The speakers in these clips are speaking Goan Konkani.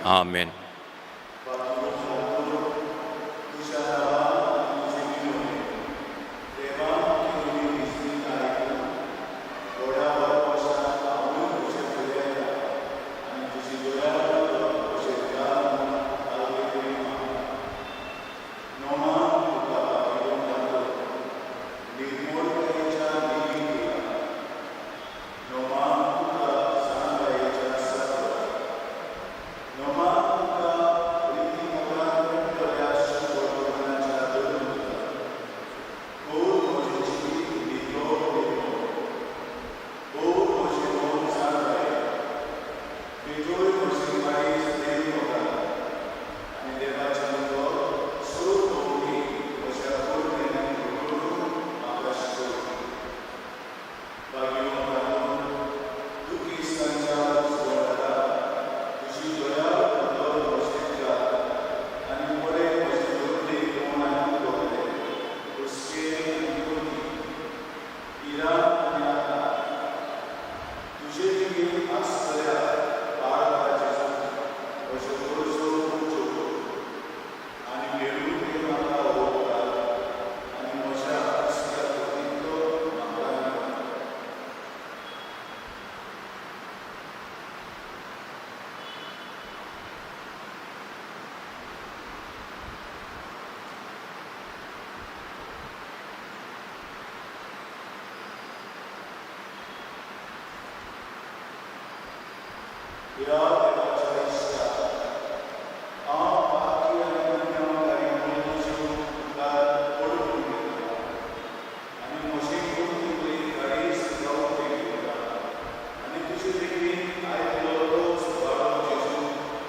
आमेन.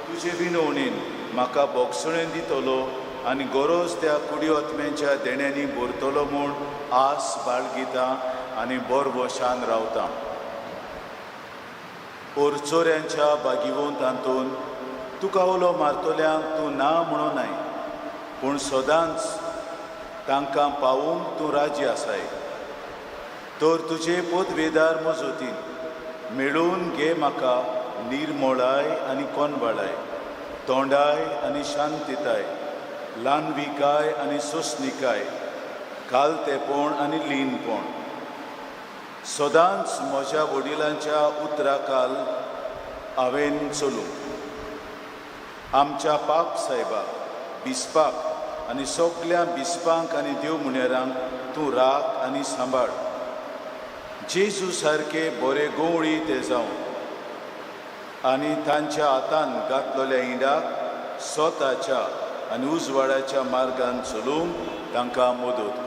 तुजे विनवणेन म्हाका बोगसणेन दितलो आनी गरज त्या कुडी आत्म्यांच्या देण्यांनी भरतलो म्हूण आस बाळगिता आनी बोरवशान रावता. ओरचोऱ्यांच्या बागिवंत तातूंत तुका उलो मारतल्यांक तूं ना म्हणूं नाय, पूण सदांच तांकां पावूंक तूं राजी आसाय. तर तुजे पदवेदार मजतीन मेळोवन घे म्हाका निर्मोळाय आनी कोनबाळाय, तोंडाय आनी शांतिताय, ल्हानविकाय आनी सोंसणिकाय, कालतेपण आनी लीनपण. सदांच म्हज्या वडिलांच्या उतराकाल हांवें चलूं. आमच्या पाप सायबाक, बिस्पाक आनी सगल्या बिस्पांक आनी देव मुनेरांक तूं राख आनी सांबाळ. जेजू सारके बरे गवळी ते जावं आनी तांच्या हातान घातलेल्या इंडाक स्वताच्या आनी उजवाडाच्या मार्गान चलूंक तांकां मदत कर.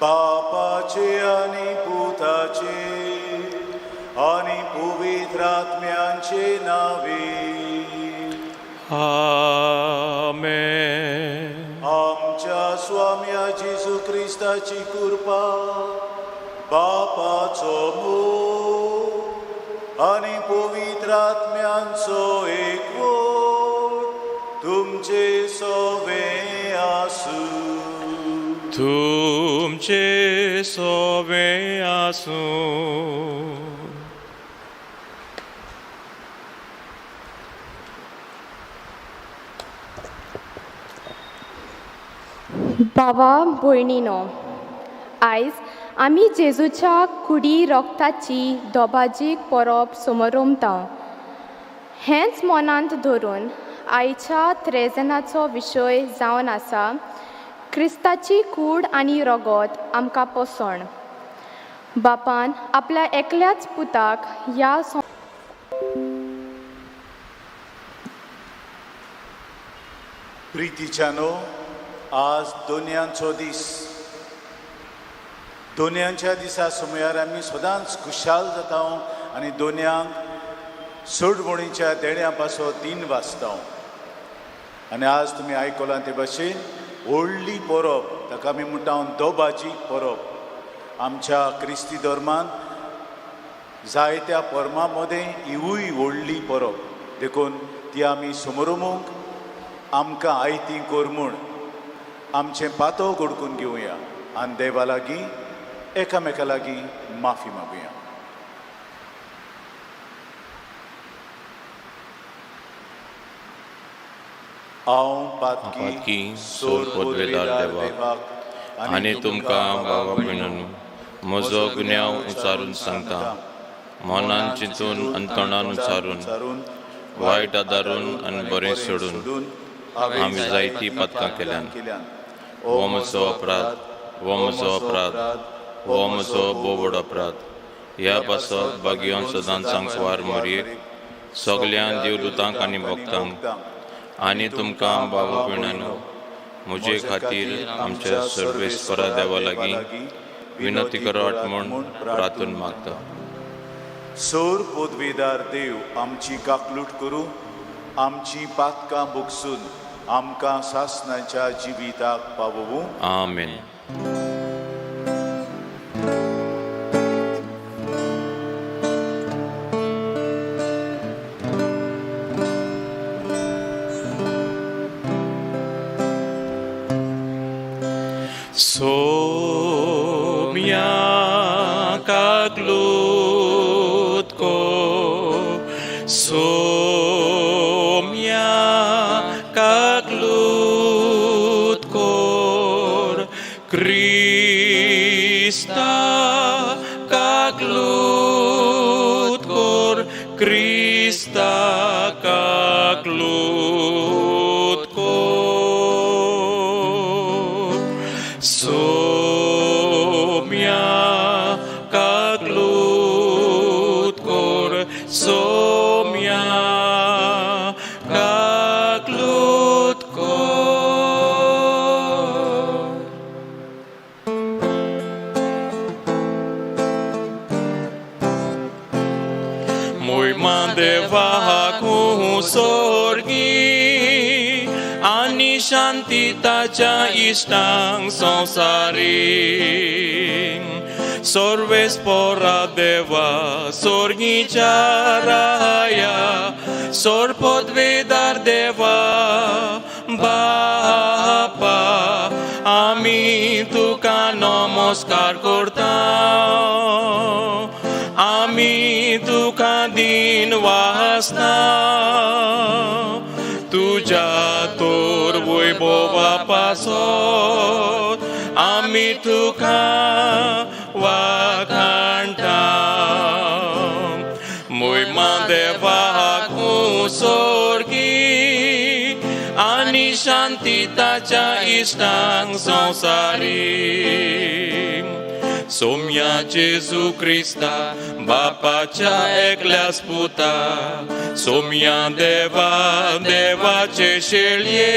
बापाचे आनी पुताचे आनी पवित्र आत्म्यांचे नावे. आमेन. आमच्या स्वाम्या जेजू क्रिस्ताची कृपा, बापाचो मोग आनी पवित्र आत्म्यांचो एकवट तुमचे सोवे आसूं. तुमचे सोवे आसूं. भावा भयणीनो, आयज आमी जेजूच्या कुडी रोगताची दोबाजीक परब समरमता. हेंच मनांत धरून आयच्या त्रेजनाचो विशय जावन आसा क्रिस्ताची कूड आनी रगत आमकां पोसण. बापान आपल्या एकल्याच पुताक ह्या प्रितीच्यानो, आज दोनयांचो दीस. दोनयांच्या दिसा सुमयार आमी सदांच खुशाल जाता आनी दोनयांक सोडवणीच्या देण्या पासत दिन वाचता. आनी आज तुमी आयकलां ते भाशेन व्हडली परब, ताका आमी म्हणटा दोबाजी परब. आमच्या क्रिस्ती धर्मान जायत्या परमां मदें हिवूय व्हडली परब, देखून ती आमी समरोमूंक आमकां आयती कर म्हूण आमचें पातो घडकून घेवया आनी देवा लागीं एकामेका लागीं माफी मागुया. हांव पातकी, पातकी सोर सोर पदवेदार पदवेदार देवाक, देवाक आनी तुमकां भावा भयणांनो म्हजो गुन्यांव उचारून सांगता. मनान चिंतून आनी तोंडान उचारून, वायट आदारून आनी बरें सोडून आमी जायतीं पातकां केल्यान. हो म्हजो अपराध, हो म्हजो अपराध, हो म्हजो भोव व्हड अपराध. ह्या पासत भाग्यवन सदांच सांकवार मोरयेक, सगल्या देवदूतांक आनी भक्तांक आनी तुमकां भावा भयणांनो म्हजे खातीर आमच्या सर्वेस्परा देवा लागीं विनंती करात म्हूण प्रार्थून मागता. सोर पदवेदार देव आमची काकलूट करूं, आमची पातकां भोगसून आमकां सासणाच्या जिविताक पावोवूं. आमेन. सोम्या काकलूत को, सोम्या काकलूत कोर, क्रिस्ता काकलूत कोर, क्रिस्ता काकलूत कोर. सोम्या काकलूत कोर, सोम्या काकलूत कोर. मोहिमा देवाकू सोर्गी आनी शांती ताच्या इश्टांक संवसारी. सर्वेस्परा देवा सोर्गीच्या राया, सोर पदवेदार देवा बापा, आमी तुका नमस्कार करता, आमी तुका दीन वासना, तुज्या तोर वैभवा पासत आमी तुका वाखाणटा. मोहिमा देवाक सोर्गी आनी शांती ताच्या इश्टांक संवसारी. सोम्या जेजू क्रिस्ता बापाच्या एकल्याच पुता, सोम्या देवा देवाचे शेळये,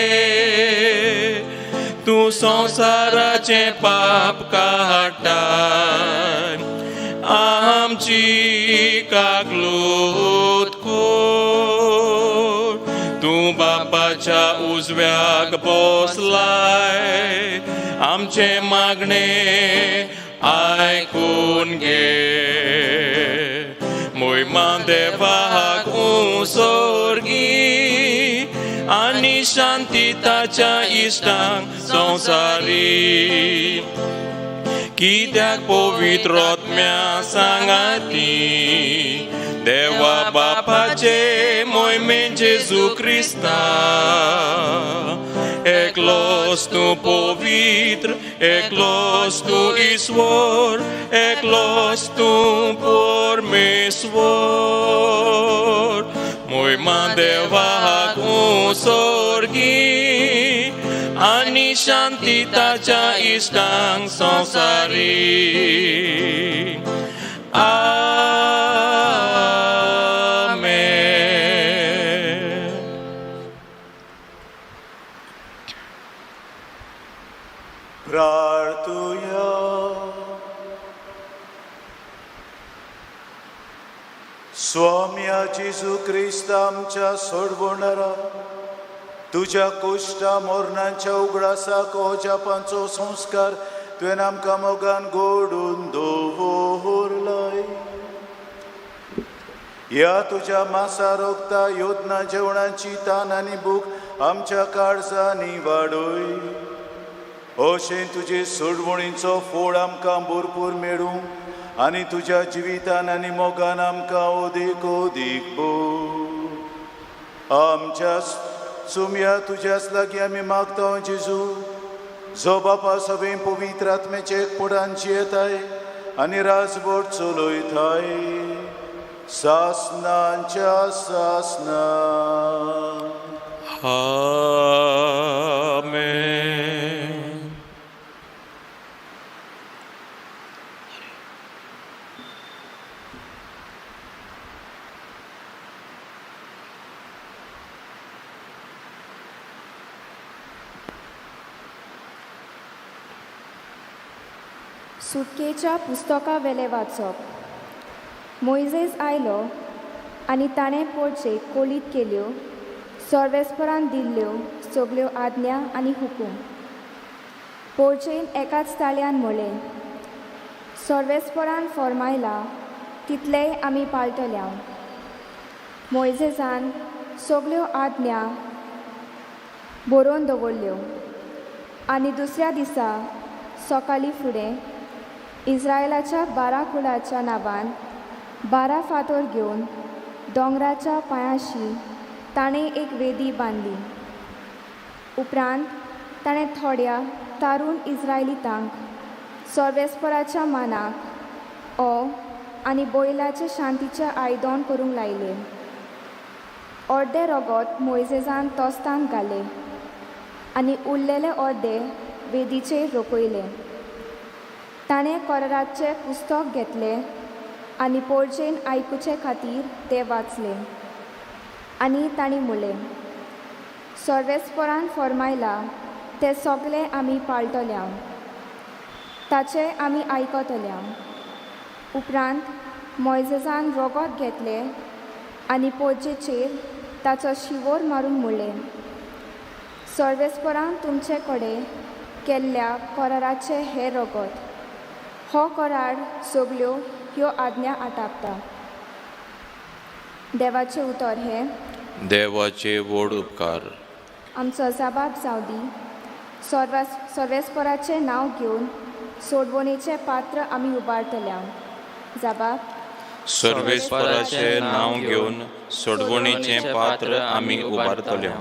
तूं संवसाराचें पाप काडटाय, आमची काकलूत कोर. तूं बापाच्या उजव्याक बसलाय, आमचें मागणें आयकून घे. मोहिमा देवाक सोर्गी आनी शांती ताच्या इश्टांक संवसारी. कित्याक पवित्र आत्म्या सांगाती देवा बापाचे मोहिमेन जेजू क्रिस्ता, एकलोच तूं पवित्र, एकलोच तूं ईश्वर, एकलोच तूं परमेश्वर. मोहिमा देवाक सोर्गी आनी शांती ताच्या इश्टांक संवसारी. आमेन. प्रार्थुया. स्वाम्या जेजू क्रिस्त आमच्या सोडवणारा, तुज्या कोश्टा मोरणाच्या उगडासाक अजापांचो संस्कार तुवें आमकां मोगान गोडून दवरलाय. ह्या तुज्या मासा रोगता योजना जेवणाची तान आनी भूक आमच्या काळजांनी वाडय. अशें तुजे सोडवणीचो फोड आमकां भरपूर मेळूं आनी तुज्या जिवितान आनी मोगान आमकां ओदीक ओदीक बोर. आमच्या सुमया तुज्याच लागीं आमी मागता जेजू, जो बापा सगळें पवित्र आत्म्याचे एकपणान जियेताय आनी राजवट चलयताय सासनांच्या सासना. आमेन. सुटकेच्या पुस्तका वेलें वाचप. मोयजेस आयलो आनी ताणें पोळचे कोलीत केल्यो सर्वेस्परान दिल्ल्यो सगल्यो आज्ञा आनी हुकूम. पोळचेन एकाच ताळ्यान म्हणलें, सर्वेस्परान फॉर्मायला तितलेंय आमी पाळटल्या. मोयजेसान सगल्यो आज्ञा बरोवन दवरल्यो आनी दुसऱ्या दिसा सकाळीं फुडें इस्रायलाच्या 12 कुळाच्या नांवान 12 फातर घेवन दोंगराच्या पांयाशी ताणें एक वेदी बांदली. उपरांत ताणें थोड्या तारुण इस्रायलितांक सर्वेस्पराच्या मानाक ओ आनी बैलाचे शांतीचें आयदन करूंक लायलें. अर्दें रगत मोयजेसान तोस्तांत घालें आनी उरलेलें अर्दें वेदीचेर रोखयलें. ताणें कराराचें पुस्तक घेतलें आनी पोळजेन आयकुचे खातीर तें वाचलें आनी तांणी म्हणलें, सर्वेस्परान फॉर्मायलां तें सगलें आमी पाळटल्या, ताचें आमी आयकतल्या. उपरांत मोयजेसान रगत घेतलें आनी पोळजेचेर ताचो शिंवोर मारून म्हणलें, सर्वेस्परान तुमचे कडेन केल्ल्या कराराचें हें रगत. हो करार सगल्यो ह्यो आज्ञा आटापता. देवाचें उतर हें. देवाचे व्हड उपकार. आमचो जबाब जावं दी. सर्वेस्पराचें नांव घेवन सोडवणेचें पात्र आमी उबारतल्या. जबाब. सर्वेस्पराचें नांव घेवन सोडवणेचें पात्र आमी उबारतले.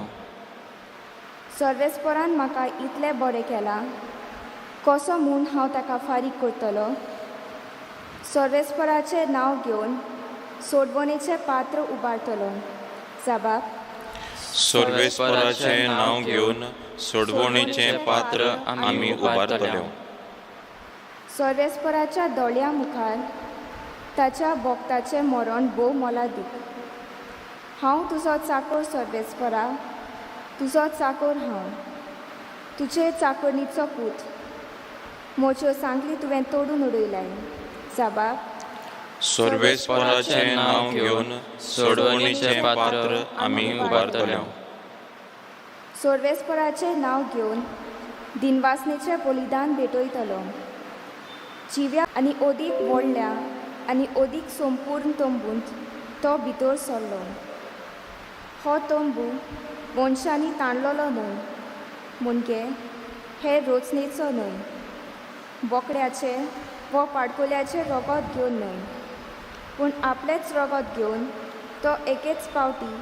सर्वेस्परान म्हाका इतलें बरें केलां, कसो म्हूण हांव ताका फारीक करतलो? सर्वेस्पराचें नांव घेवन सोडवणेचें पात्र उबारतलो. जबाब. सर्वेस्पराचें नांव घेवन सोडवणेचें पात्र आमी उबारतले. सर्वेस्पराच्या दोळ्यां मुखार ताच्या भक्ताचें मरण भोव मोलादीक. हांव तुजो चाकोर सर्वेस्परा, तुजो चाकोर हांव, तुजे चाकोरणीचो पूत. म्हज्यो सांगली तुवें तोडून उडयल्याय. जबाब. सर्वेस्पराचें नांव घेवन सोडवणेचें पात्र आमी उबारतले. सर्वेस्पराचें नांव घेवन दिनवासनेचें बलिदान भेटयतलो. जिव्या आनी ओदीक व्हडल्या आनी ओदीक संपूर्ण तंबूंत तो भितर सरलो. हो तंबू मनशांनी ताणलेलो न्हय, म्हणजे हे रचनेचो न्हय, बोकड्याचें वा पाडकुल्याचें रगत घेवन न्हय, पूण आपलेंच रगत घेवन तो एकेच पावटी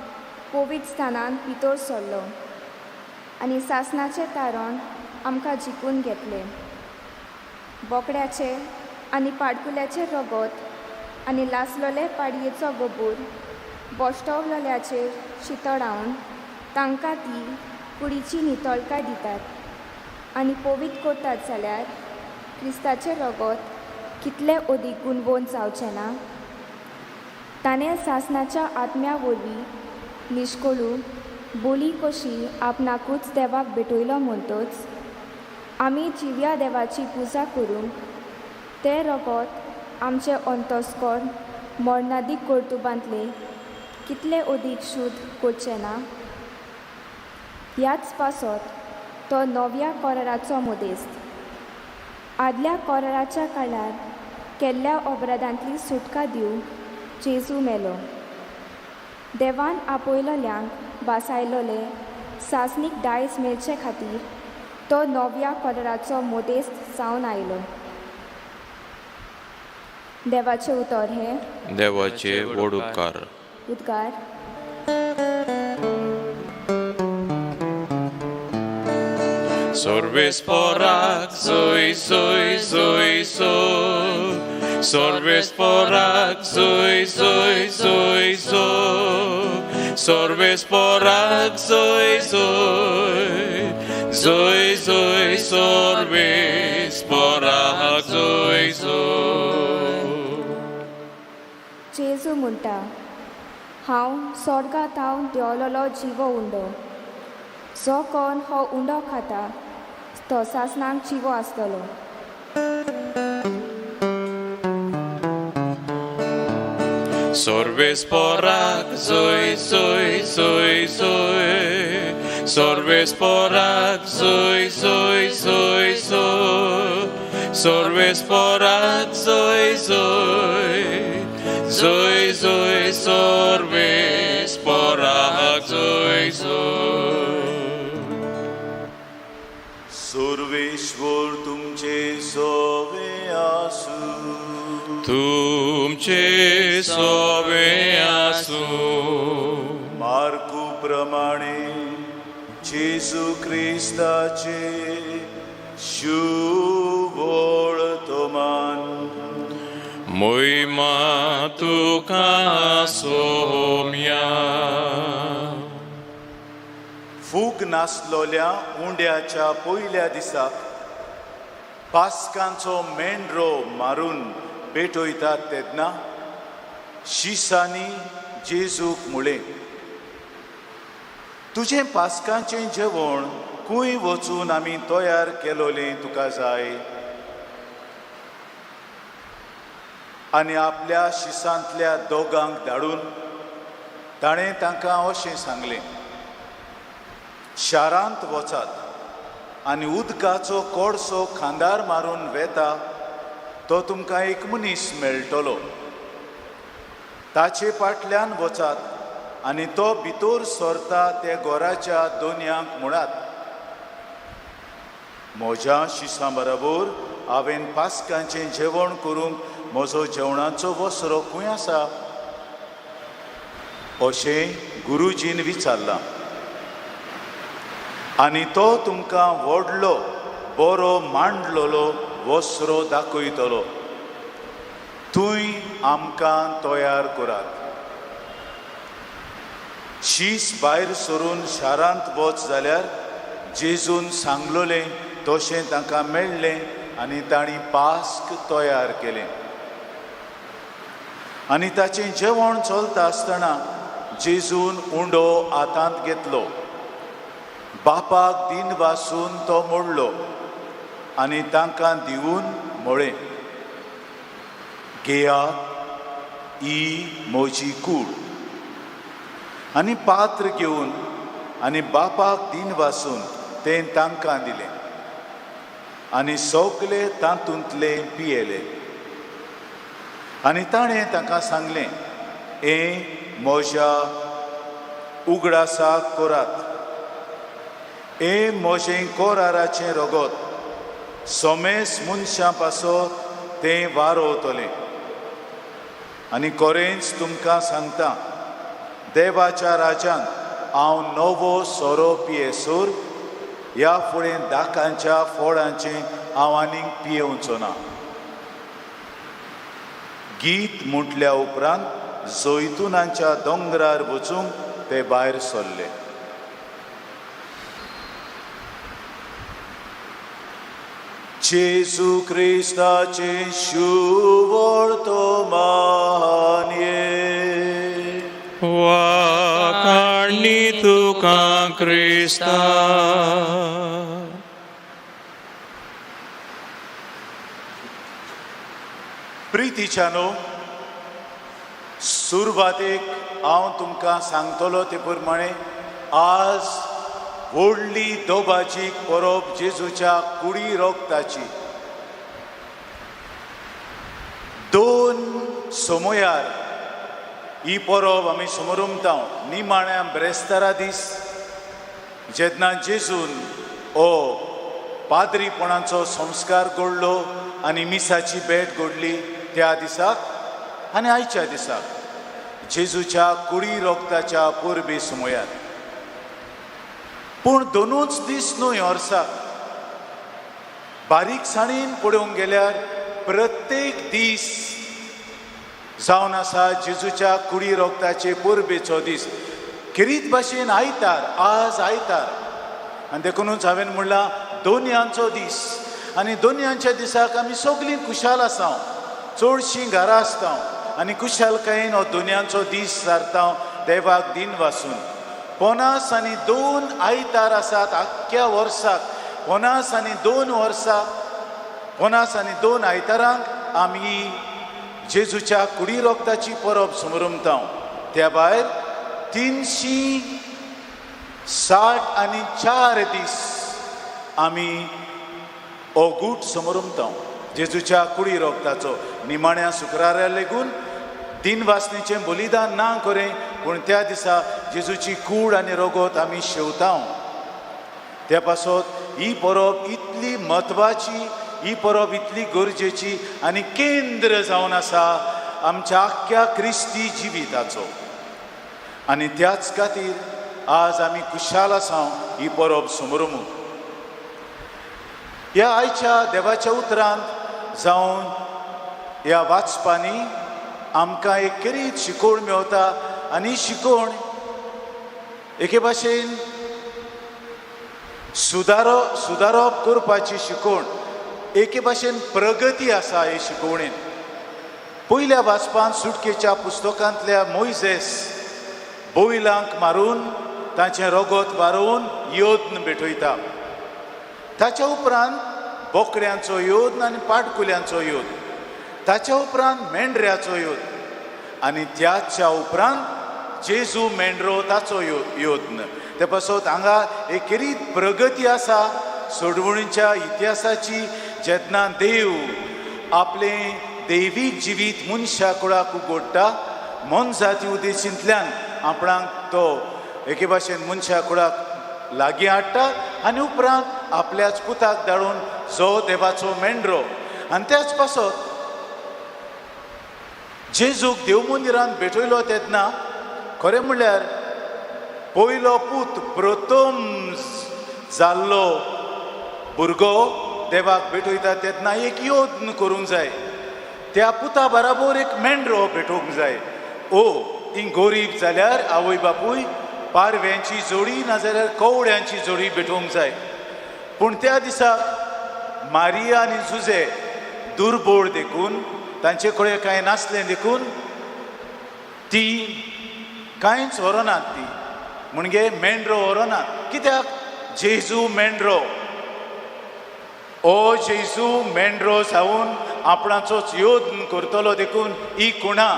पवित्र स्थानांत भितर सरलो आनी सासणाचें तारण आमकां जिखून घेतलें. बोकड्याचें आनी पाडकुल्याचें रगत आनी लासलेले पाडयेचो गोबोर बोश्टवलेल्याचेर शितळावन तांकां ती कुडीची नितळकाय दितात आनी पवित्र करतात जाल्यार क्रिस्ताचें रगत कितलें अदीक गुणवोन जावचें ना? ताणें सासणाच्या आत्म्या वरवीं निश्कोळू बोली कशी आपणाकूच देवाक भेटयलो म्हणटच आमी जिव्या देवाची पुजा करूंक तें रगत आमचें अंतस्कर्ण मरणादीक कर्तुबांतलें कितलें अदीक शुद्ध करचें ना? ह्याच पासत तो नव्या कराराचो मदेस्त. आदल्या कराराच्या काळार केल्ल्या अपराधांतली सुटका दिवंक जेजू मेलो. देवान आपयलोल्यांक भासायलोले सासणीक दायज मेळचे खातीर तो नव्या कोराराचो मोदेस्त जावन आयलो. देवाचें उतर हें. देवाचे व्हड उपकार. उद्गार. सर्वेस्पोराक सोय सोय सोय सोय, सर्वेस्पोराक सोय सोय सोय सोय, सर्वेस्पोराक सोय सोय सोय सोय, सर्वेस्पोराक सोय सोय. जेजू म्हणटा, हांव स्वर्गांत हांव देंवलोलो जिवो उंडो. जो कोण हो उंडो खाता तो सासणाक जिवो आसतलो. सर्वेस्पोराक सोय सोय सोय सोय, सर्वेस्पोराक सोय सोय सोय सोय, सर्वेस्पोराक सोय सोय सोय सोय, सर्वेस्पोराक सोय सोय. सर्वेश्वर तुमचे सोवे आसूं. तुमचे सोवे आसूं. मार्कू प्रमाणे जेजू क्रिस्ताचे शुभोळ तोमान. मोहिमा तुका सोम्या. फूग नासलोल्या उंड्याच्या पयल्या दिसाक पास्कांचो मेंढरो मारून पेटयतात तेन्ना शिसांनी जेजूक म्हळें, तुजें पास्कांचें जेवण खंय वचून आमी तयार केलोलें तुका जाय? आनी आपल्या शिसांतल्या दोगांक धाडून ताणें तांकां अशें सांगलें, शारांत वचात आनी उदकाचो कोडसो खांदार मारून वेता तो तुमकां एक मनीस मेळटलो. ताचे फाटल्यान वचात आनी तो भितर सरता ते घराच्या दोनयांक म्हणात, म्हज्या शिसां बरोबर हांवें पास्कांचें जेवण करूंक म्हजो जेवणाचो वसरो खंय आसा? अशें गुरुजीन विचारलां. आनी तो तुमकां व्हडलो बरो मांडलेलो वसरो दाखयतलो. थंय आमकां तयार करात. शीस भायर सरून शारांत वच जाल्यार जेजून सांगलोलें तशें तांकां मेळ्ळें आनी तांणी पास्क तयार केलें. आनी ताचें जेवण चलता आसतना जेजून उंडो हातांत घेतलो, बापाक दिन वासून तो मोडलो आनी तांकां दिवन म्हळें, घेयात, ही म्हजी कूड. आनी पात्र घेवन आनी बापाक दिन वासून तें तांकां दिलें आनी सगले तातूंतले पियेले. आनी ताणें तांकां सांगलें, हें म्हज्या उगडासाक करात, हें म्हजें कोराराचें रगत, सोमेस मनशां पासत तें वारोवतलें. आनी कोरेंच तुमकां सांगता, देवाच्या राज्यांत हांव नवो सोरो पियेसर ह्या फुडें दाकांच्या फोडांचें हांव आनीक पियेवचो ना. गीत म्हटल्या उपरांत जैतुनाच्या दोंगरार वचूंक ते भायर सरले. जेजू क्रिस्ताचें शुभोळ तोमान वाखाणी तुका क्रिस्ता. प्रितीच्यानो, सुरवातेक हांव तुमकां सांगतलो ते प्रमाणे आज व्हडली दोबाजी परब जेजूच्या कुडी रोगताची. दोन समयार ही परब आमी समरुमता. निमाण्या ब्रेस्तारा दीस जेन्ना जेजून ओ पाद्रीपणाचो संस्कार घडलो आनी मिसाची भेट घडली त्या दिसाक आनी आयच्या दिसाक जेजूच्या कुडी रोगताच्या परबे सुमयार. पूण दोनूच दीस न्हय वर्साक, बारीकसाणीन पळोवंक गेल्यार प्रत्येक दीस जावन आसा जेजूच्या कुडी रोगताचे परबेचो दीस. खेरीत भाशेन आयतार, आज आयतार, आनी देखुनूच हांवें म्हणलां दोनयांचो दीस. आनी दोनयांच्या दिसाक आमी सगळीं खुशाल आसा, चडशीं घरा आसता आनी खुशालकायेन हो दोनयांचो दीस सारता देवाक दिन वासून. 52 आयतार आसात आख्ख्या वर्साक. 52 वर्सां, 52 आयतारांक आमी जेजूच्या कुडी रोगताची परब समरमता. त्या भायर 364 दीस आमी हो गूट समरमता जेजूच्या कुडी रोगताचो. निमाण्या शुक्रारा लेगून दिनवासनेचें बलिदान ना करें, पूण त्या दिसा जेजूची कूड आनी रगत आमी शेवता. त्या पासत ही परब इतली म्हत्वाची, ही परब इतली गरजेची आनी केंद्र जावन आसा आमच्या आख्ख्या क्रिस्ती जिविताचो. आनी त्याच खातीर आज आमी खुशाल आसा ही परब समरमूंक. ह्या आयच्या देवाच्या उतरांत जावन ह्या वाचपांनी आमकां एक खेरीत शिकवण मेवता आनी शिकवण एके भाशेन सुदारप करपाची शिकवण, एके भाशेन प्रगती आसा हे शिकवणेन. पयल्या वाचपांत सुटकेच्या पुस्तकांतल्या मोयजेस बैलांक मारून ताचें रगत वारोवन यत्न भेटयता. ताच्या उपरांत बोकड्यांचो यत्न आनी पाटकुल्यांचो यत्न, ताच्या उपरांत मेंढऱ्याचो यत्न आनी त्याच्या उपरांत जेजू मेंढरो ताचो यत्न. ते पासत हांगा एक खेरीत प्रगती आसा सोडवणीच्या इतिहासाची. जेन्ना देव आपलें दैवीक जिवीत मनशा कुळाक उगडटा, मोनजाती उद्देशींतल्यान आपणाक तो एके भाशेन मनशा कुळाक लागीं हाडटा आनी उपरांत आपल्याच पुताक धाडून जो देवाचो मेंढरो. आनी त्याच पासत जेजूक देव मंदिरांत भेटयलो तेन्ना खरें म्हणल्यार पयलो पूत प्रथम जाल्लो भुरगो देवाक भेटयता तेन्ना एक यत्न करूंक जाय, त्या पुता बराबर एक मेंढरो भेटोवंक जाय. ओ ती गरीब जाल्यार आवय बापूय पारव्यांची जोडी नाजाल्यार कवड्यांची जोडी भेटोवंक जाय. पूण त्या दिसाक मारिया आनी जुजे दुर्बोळ देखून, तांचे कडेन कांय नासलें देखून ती कांयच व्हरनात, ती म्हणजे मेंढरो व्हरनात. कित्याक? जेजू मेंढरो, ओ जेजू मेंढरो जावन आपणाचोच यत्न करतलो देखून ही खुणा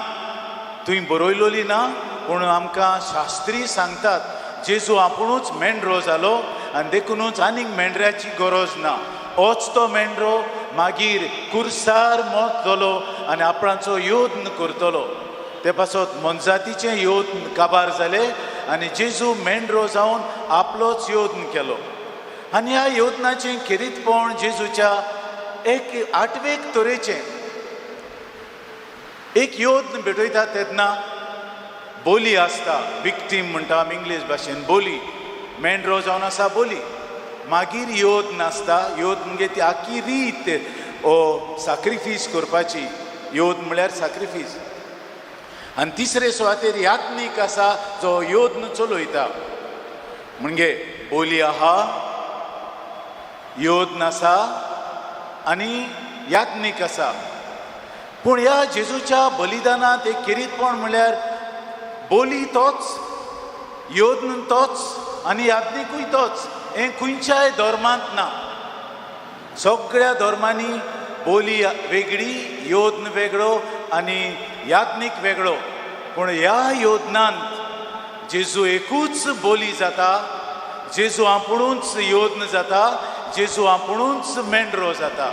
तुवें बरयलोली ना, पूण आमकां शास्त्री सांगतात जेजू आपुणूच मेंढरो जालो आनी देखुनूच आनीक मेंढऱ्याची गरज ना. होच तो मेंढरो मागीर कुर्सार मोतलो आनी आपणाचो यत्न करतलो. ते पासत मोनजातीचें यत्न काबार जाले आनी जेजू मेंढरो जावन आपलोच यत्न केलो. आनी ह्या यत्नाचें खेरीतपण जेजूच्या एक आठवेक तरेचें एक यत्न भेटयता तेन्ना बोली आसता, विक्टीम म्हणटा आमी इंग्लीश भाशेन, बोली मेंढरो जावन आसा बोली. मागीर यत्न आसता, यत्न म्हणजे ती आख्खी रीत ओ साक्रिफीस करपाची, यत्न म्हळ्यार साक्रिफीस. आनी तिसरे सुवातेर यात्नीक आसा जो यत्न चलयता, म्हणजे बोली आहा, यत्न आसा आनी यात्नीक आसा. पूण ह्या जेजूच्या बलिदानांत एक खेरीतपण म्हळ्यार बोली तोच, यत्न तोच आनी यात्निकूय तोच. हें खंयच्याय धर्मांत ना. सगळ्या धर्मांनी बोली वेगळी, यत्न वेगळो आनी यात्नीक वेगळो. पूण ह्या यत्नांत जेजू एकूच बोली जाता, जेजू आपुणूच यत्न जाता, जेजू आपुणूच मेंढरो जाता.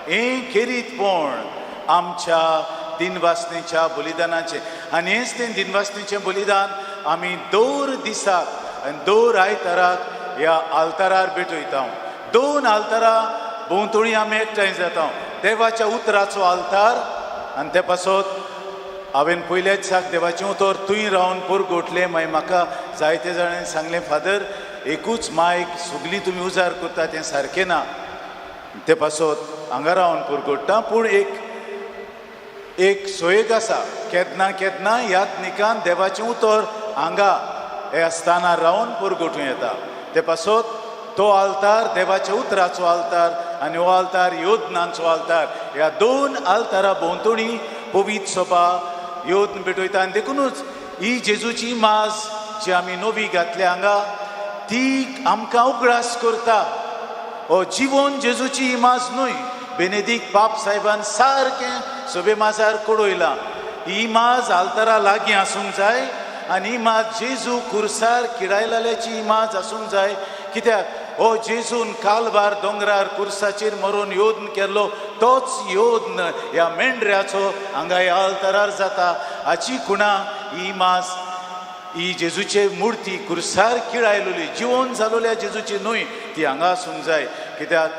हें खेरीतपण आमच्या दिनवासनेच्या बलिदानाचें. आनी हेंच तें दिनवासनेचें बलिदान आमी दर दिसाक आनी दर आयताराक ह्या आल्तारार भेटयता. दोन आल्तारां भोंवतणी आमी एकठांय जाता, देवाच्या उतराचो आल्तार आनी ते पासत हांवें पयल्याच दिसाक देवाचें उतर थंय रावन पुरगोटलें. मागीर म्हाका जायते जाणांनी सांगलें, फादर एकूच मायक सगळीं तुमी उजार करता तें सारकें ना, ते पासत हांगा रावन पुरगोट्टा. पूण एक एक सोयेक आसा, केन्ना केन्ना ह्या निकान देवाचें उतर हांगा हे आसतना रावन पुरगोटूं येता. ते पासत तो आल्तार देवाच्या उतराचो आल्तार आनी हो आल्तार योदनांचो आल्तार. ह्या दोन आल्तारा भोंवतणी पवित्र सभा योदन भेटयता. आनी देखुनूच ही जेजूची माज जी आमी नवी घातल्या हांगा ती आमकां उगडास करता. हो जिवन जेजूची इमाज न्हय, बेनेदीक पाप साहेबान सारकें सभे माजार कडयलां. ही इमाज आल्तारा लागीं आसूंक जाय आनी इमाज जेजू कुर्सार किडायलाल्याची इमाज आसूंक जाय. कित्याक हो जेजून कालवार दोंगरार कुर्साचेर मरून योद्न केल्लो तोच योद्न ह्या मेंढऱ्याचो हांगा ह्या आल्तारार जाता. हाची खुणा ही इमाज, ही जेजूचे मुर्ती कुर्सार किळायलोली जिवन जालोल्या जेजूची न्हय, ती हांगा आसूंक जाय. कित्याक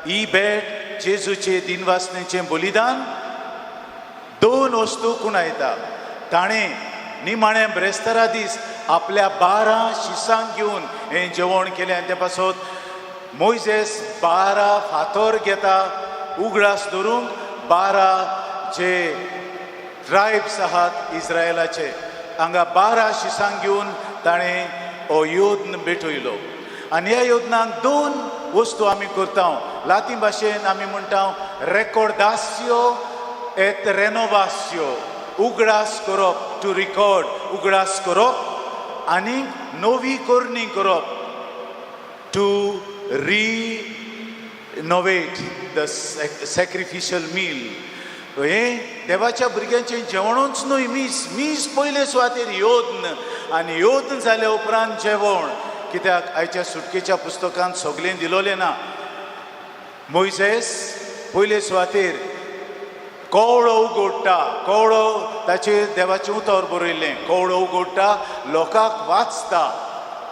ही भेट जेजूचे दिनवासनेचें बलिदान दोन वस्तू खुणायता. ताणें निमाणें ब्रेस्तारा दीस आपल्या 12 शिसांक घेवन हें जेवण केलें आनी ते पासत मोयजेस 12 फातर घेता उगडास धरूंक 12 जे ट्रायब्स आहात इस्रायलाचे हांगा 12 शिसांक घेवन ताणें हो योद्न भेटयलो. आनी ह्या योदनाक दोन वस्तू आमी करता. लातीं भाशेन आमी म्हणटा रेकॉर्दास्यो एत रेनोवास्यो, उगडास करप, टू रिकॉर्ड, उगडास करप आनी नवी करणी करप, to renovate the sacrificial meal. हें देवाच्या भुरग्यांचें जेवणूच न्हय, मीस मीस पयले सुवातेर योद्न आनी योद्न जाल्या उपरांत जेवण. कित्याक आयच्या सुटकेच्या पुस्तकांत सगळें दिलोलें ना. मोयजेस पयले सुवातेर कवळो उगडटा, कवळो ताचेर देवाचें उतर बरयल्लें, कवळो उगडटा, लोकांक वाचता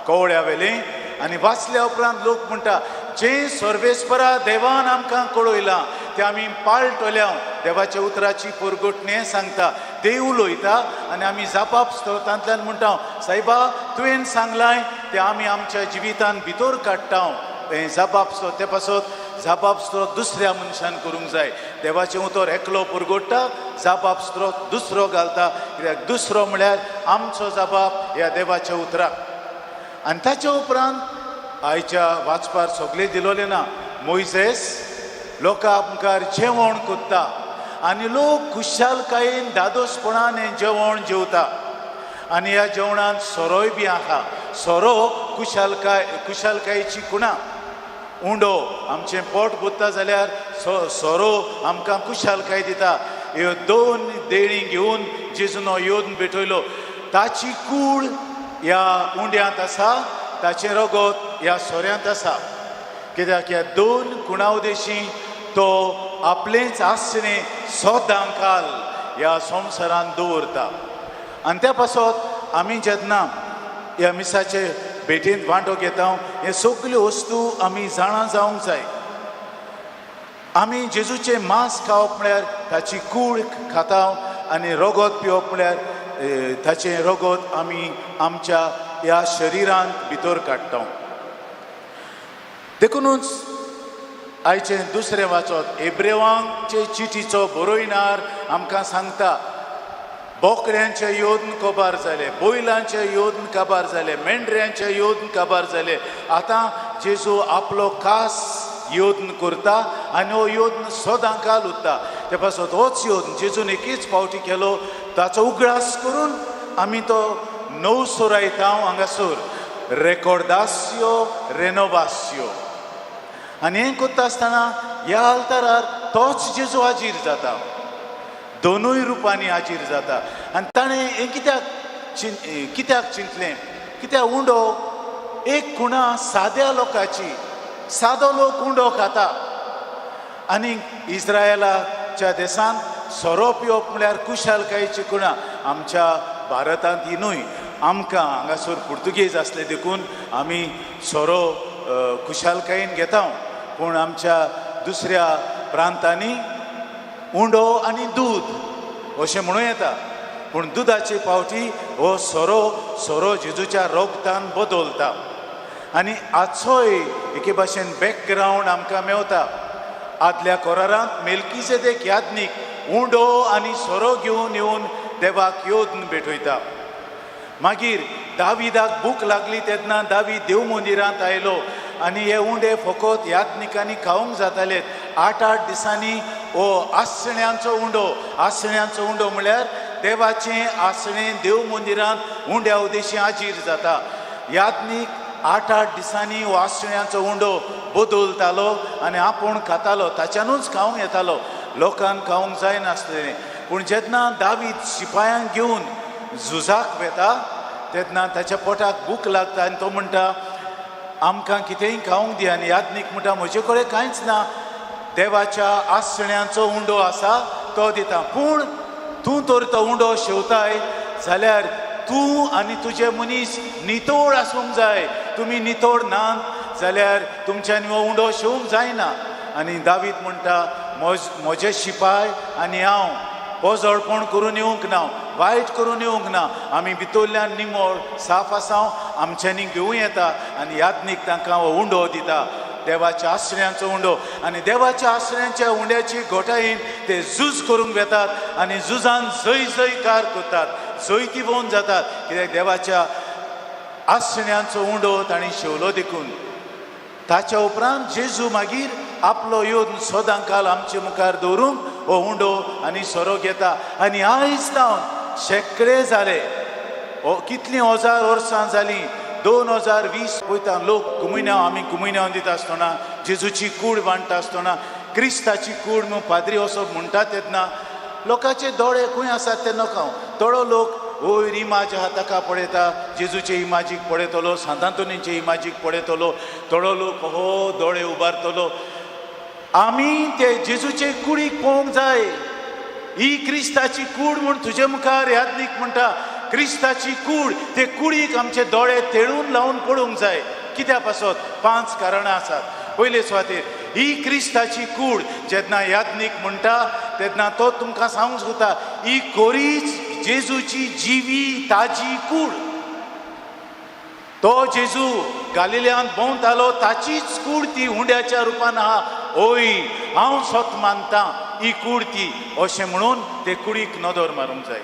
कवळ्या वेलें आनी वाचल्या उपरांत लोक म्हणटा जें सर्वेस्परा देवान आमकां कळयलां तें आमी पाळटल्या. देवाच्या उतराची पोरगोटणें सांगता, देव उलयता आनी आमी जापाप स्तोत्रांतल्यान म्हणटा, सायबा तुवें सांगलां तें आमी आमच्या जिवितान भितर काडटा. हें जाबाब स्तोत्र, ते पासत जाबाब स्तोत्र दुसऱ्या मनशान करूंक जाय. देवाचें उतर एकलो पुरगोट्टा, जाबाब स्तोत्र दुसरो घालता. कित्याक दुसरो म्हळ्यार आमचो जाबाब ह्या देवाच्या उतराक. आनी ताच्या उपरांत आयच्या वाचपार सगळें दिलोलें ना. मोयजेस लोकां मुखार जेवण कोत्ता आनी लोक खुशालकायेन दादोसपणान हें जेवण जेवता आनी ह्या जेवणांत सोरोय बी आहा. सोरो खुशालकाय, खुशालकायेची खुणा. उंडो आमचें पोट भरता जाल्यार सोरो आमकां खुशालकाय दिता. ह्यो दोन देणी घेवन जेजून हो योद्न भेटयलो. ताची कूड ह्या उंड्यांत आसा, ताचें रगत ह्या सोऱ्यांत आसा. कित्याक ह्या दोन खुणा उदेशी तो आपलेंच आसणें सदां काल ह्या संवसारांत दवरता. आनी त्या पासत आमी जेन्ना ह्या मिसाचे भेटेंत वांटो घेता, हे सगल्यो वस्तू आमी जाणा जावंक जाय. आमी जेजूचें मांस खावप म्हळ्यार ताची कूड खाता आनी रगत पिवप म्हळ्यार ताचें रगत आमी आमच्या ह्या शरिरांत भितर काडटा. देखुनूच आयचें दुसरें वाचत एब्रेवांचे चिटीचो बरोयणार आमकां सांगता, बोकड्यांचे योद्न काबार जाले, बैलांचे योद्न काबार जाले, मेंढऱ्यांचे योद्न काबार जाले. आतां जेजू आपलो खास योद्न करता आनी हो योद्न सदां काल उरता. ते पासत होच योद्न जेजून एकीच फावटी केलो, ताचो उगडास करून आमी तो नवसोरायता हांगासर, रेकॉर्दास्यो रेनोवास्यो. आनी हें करता आसतना ह्या आल्तारार तोच जेजू हाजीर जाता, दोनूय रुपांनी हाजीर जाता. आनी ताणें हें कित्याक चिंतलें? कित्याक उंडो एक खुणा साद्या लोकांची, सादो लोक उंडो खाता आनी इस्रायलाच्या देशांत सोरो पिवप म्हळ्यार खुशालकायेची खुणा. आमच्या भारतांत ही न्हय, आमकां हांगासर पुर्तुगेज आसले देखून आमी सोरो खुशालकायेन घेता. पूण आमच्या दुसऱ्या प्रांतांनी उंडो आनी दूद अशें म्हणूं येता. पूण दुदाचे पावटी हो सोरो सोरो जेजूच्या रोगतान बदलता आनी आजचोय एके भाशेन बॅकग्रावंड आमकां मेवता. आदल्या कोरारांत मेलकीजेदेक याज्ञीक उंडो आनी सोरो घेवन येवन देवाक योदन भेटयता. मागीर दाविदाक भूक लागली तेन्ना दावीद देव मंदिरांत आयलो आनी हे उंडे फकत याज्ञिकांनी खावंक जाताले. 8-8 दिसांनी हो आसण्यांचो उंडो, आसण्यांचो उंडो म्हळ्यार देवाचें आसणें देव मंदिरांत उंड्या उदेशी आजीर जाता. याज्ञीक 8-8 दिसांनी हो आसण्यांचो उंडो बदलतालो आनी आपूण खातालो, ताच्यानूच खावंक येतालो, लोकांक खावंक जायनासलें. पूण जेन्ना दावीद शिपायांक घेवन झुजाक वेता तेन्ना ताच्या पोटाक भूक लागता आनी तो म्हणटा आमकां कितेंय खावंक दी. आनी याज्ञीक म्हणटा म्हजे कडेन कांयच ना, देवाच्या आसण्यांचो उंडो आसा तो दिता, पूण तूं तर तो उंडो शेवताय जाल्यार तूं आनी तुजे मनीस नितळ आसूंक जाय, तुमी नितळ ना जाल्यार तुमच्यान हो उंडो शेवंक जायना. आनी दावीद म्हणटा म्हजे शिपाय आनी हांव पोजोळपण करून येवंक ना, वायट करून येवंक ना, आमी भितरल्यान निमळ साफ आसा, आमच्यांनी घेवं येता. आनी याज्ञीक तांकां हो उंडो दिता, देवाच्या आसऱ्यांचो उंडो. आनी देवाच्या आसऱ्यांच्या उंड्याची घोटायेन ते झूज करूंक वेतात आनी झुजान जय जयकार करतात, जैतिवंत जातात, कित्याक देवाच्या आसण्यांचो उंडो तांणी शेवलो देखून. ताच्या उपरांत जेजू मागीर आपलो येवन सदां काल आमचे मुखार दवरूंक हो उंडो आनी सोरो घेता. आनी आयज जावन शेंकडे जाले, कितलीं हजार वर्सां जालीं, 2020 पळयता लोक कुमुन्यांव, आमी कुमुन्यांव दिता आसतना जेजूची कूड बांदता आसतना क्रिस्ताची कूड म्हूण पाद्री असो म्हणटा तेन्ना लोकांचे दोळे खंय आसात ते नका. थोडो लोक वयर इमाज आहा ताका पळयता, जेजूचे इमाजीक पळयतलो, सांतांतोनीचे इमाजीक पळयतलो, थोडो लोक हो दोळे उबारतलो. आमी ते जेजूचे कुडीक पळोवंक जाय. ही क्रिस्ताची कूड म्हूण तुजे मुखार याज्ञीक म्हणटा, क्रिस्ताची कूड, ते कुडीक आमचे दोळे तेळून लावन पळोवंक जाय. कित्या पासत 5 कारणां आसात. पयले सुवातेर ही क्रिस्ताची कूड जेन्ना याज्ञीक म्हणटा तेन्ना तो तुमकां सांगूंक सोदता ही कोरीच जेजूची जिवी ताजी कूड. तो जेजू गालिल्यांत भोंवतालो ताचीच कूड ती उंड्याच्या रुपान आहा. ओय हांव सत मानता ही कूड ती, अशें म्हणून ते कुडीक नदर मारूंक जाय.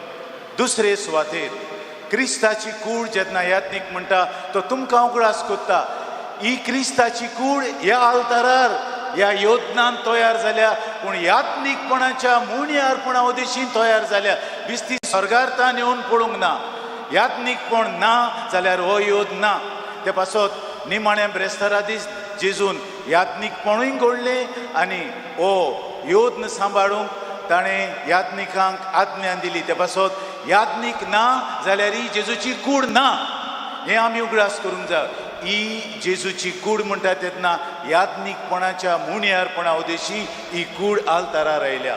दुसरे सुवातेर क्रिस्ताची कूड जेन्ना याज्ञीक म्हणटा तो तुमकां उगडास कोत्ता ही क्रिस्ताची कूड ह्या आल्तारार ह्या योजनान तयार जाल्या, पूण याज्ञीकपणाच्या मुणयारपणा उदेशीन तयार जाल्या, बिस्ती स्वर्गार्थान येवन पळोवंक ना. याज्ञीकपण ना जाल्यार हो योद ना. ते पासत निमाण्या ब्रेस्तारा दीस जेजून याज्ञीकपणूय घडलें आनी हो योद्न सांबाळूंक ताणें याज्ञिकांक आज्ञा दिली. ते पासत याज्ञीक ना जाल्यार ही जेजूची कूड ना हें आमी उगडास करूंक जाय. ही जेजूची कूड म्हणटा तेन्ना याज्ञीकपणाच्या मुणयारपणा उदेशी ही कूड आल्तारार आयल्या.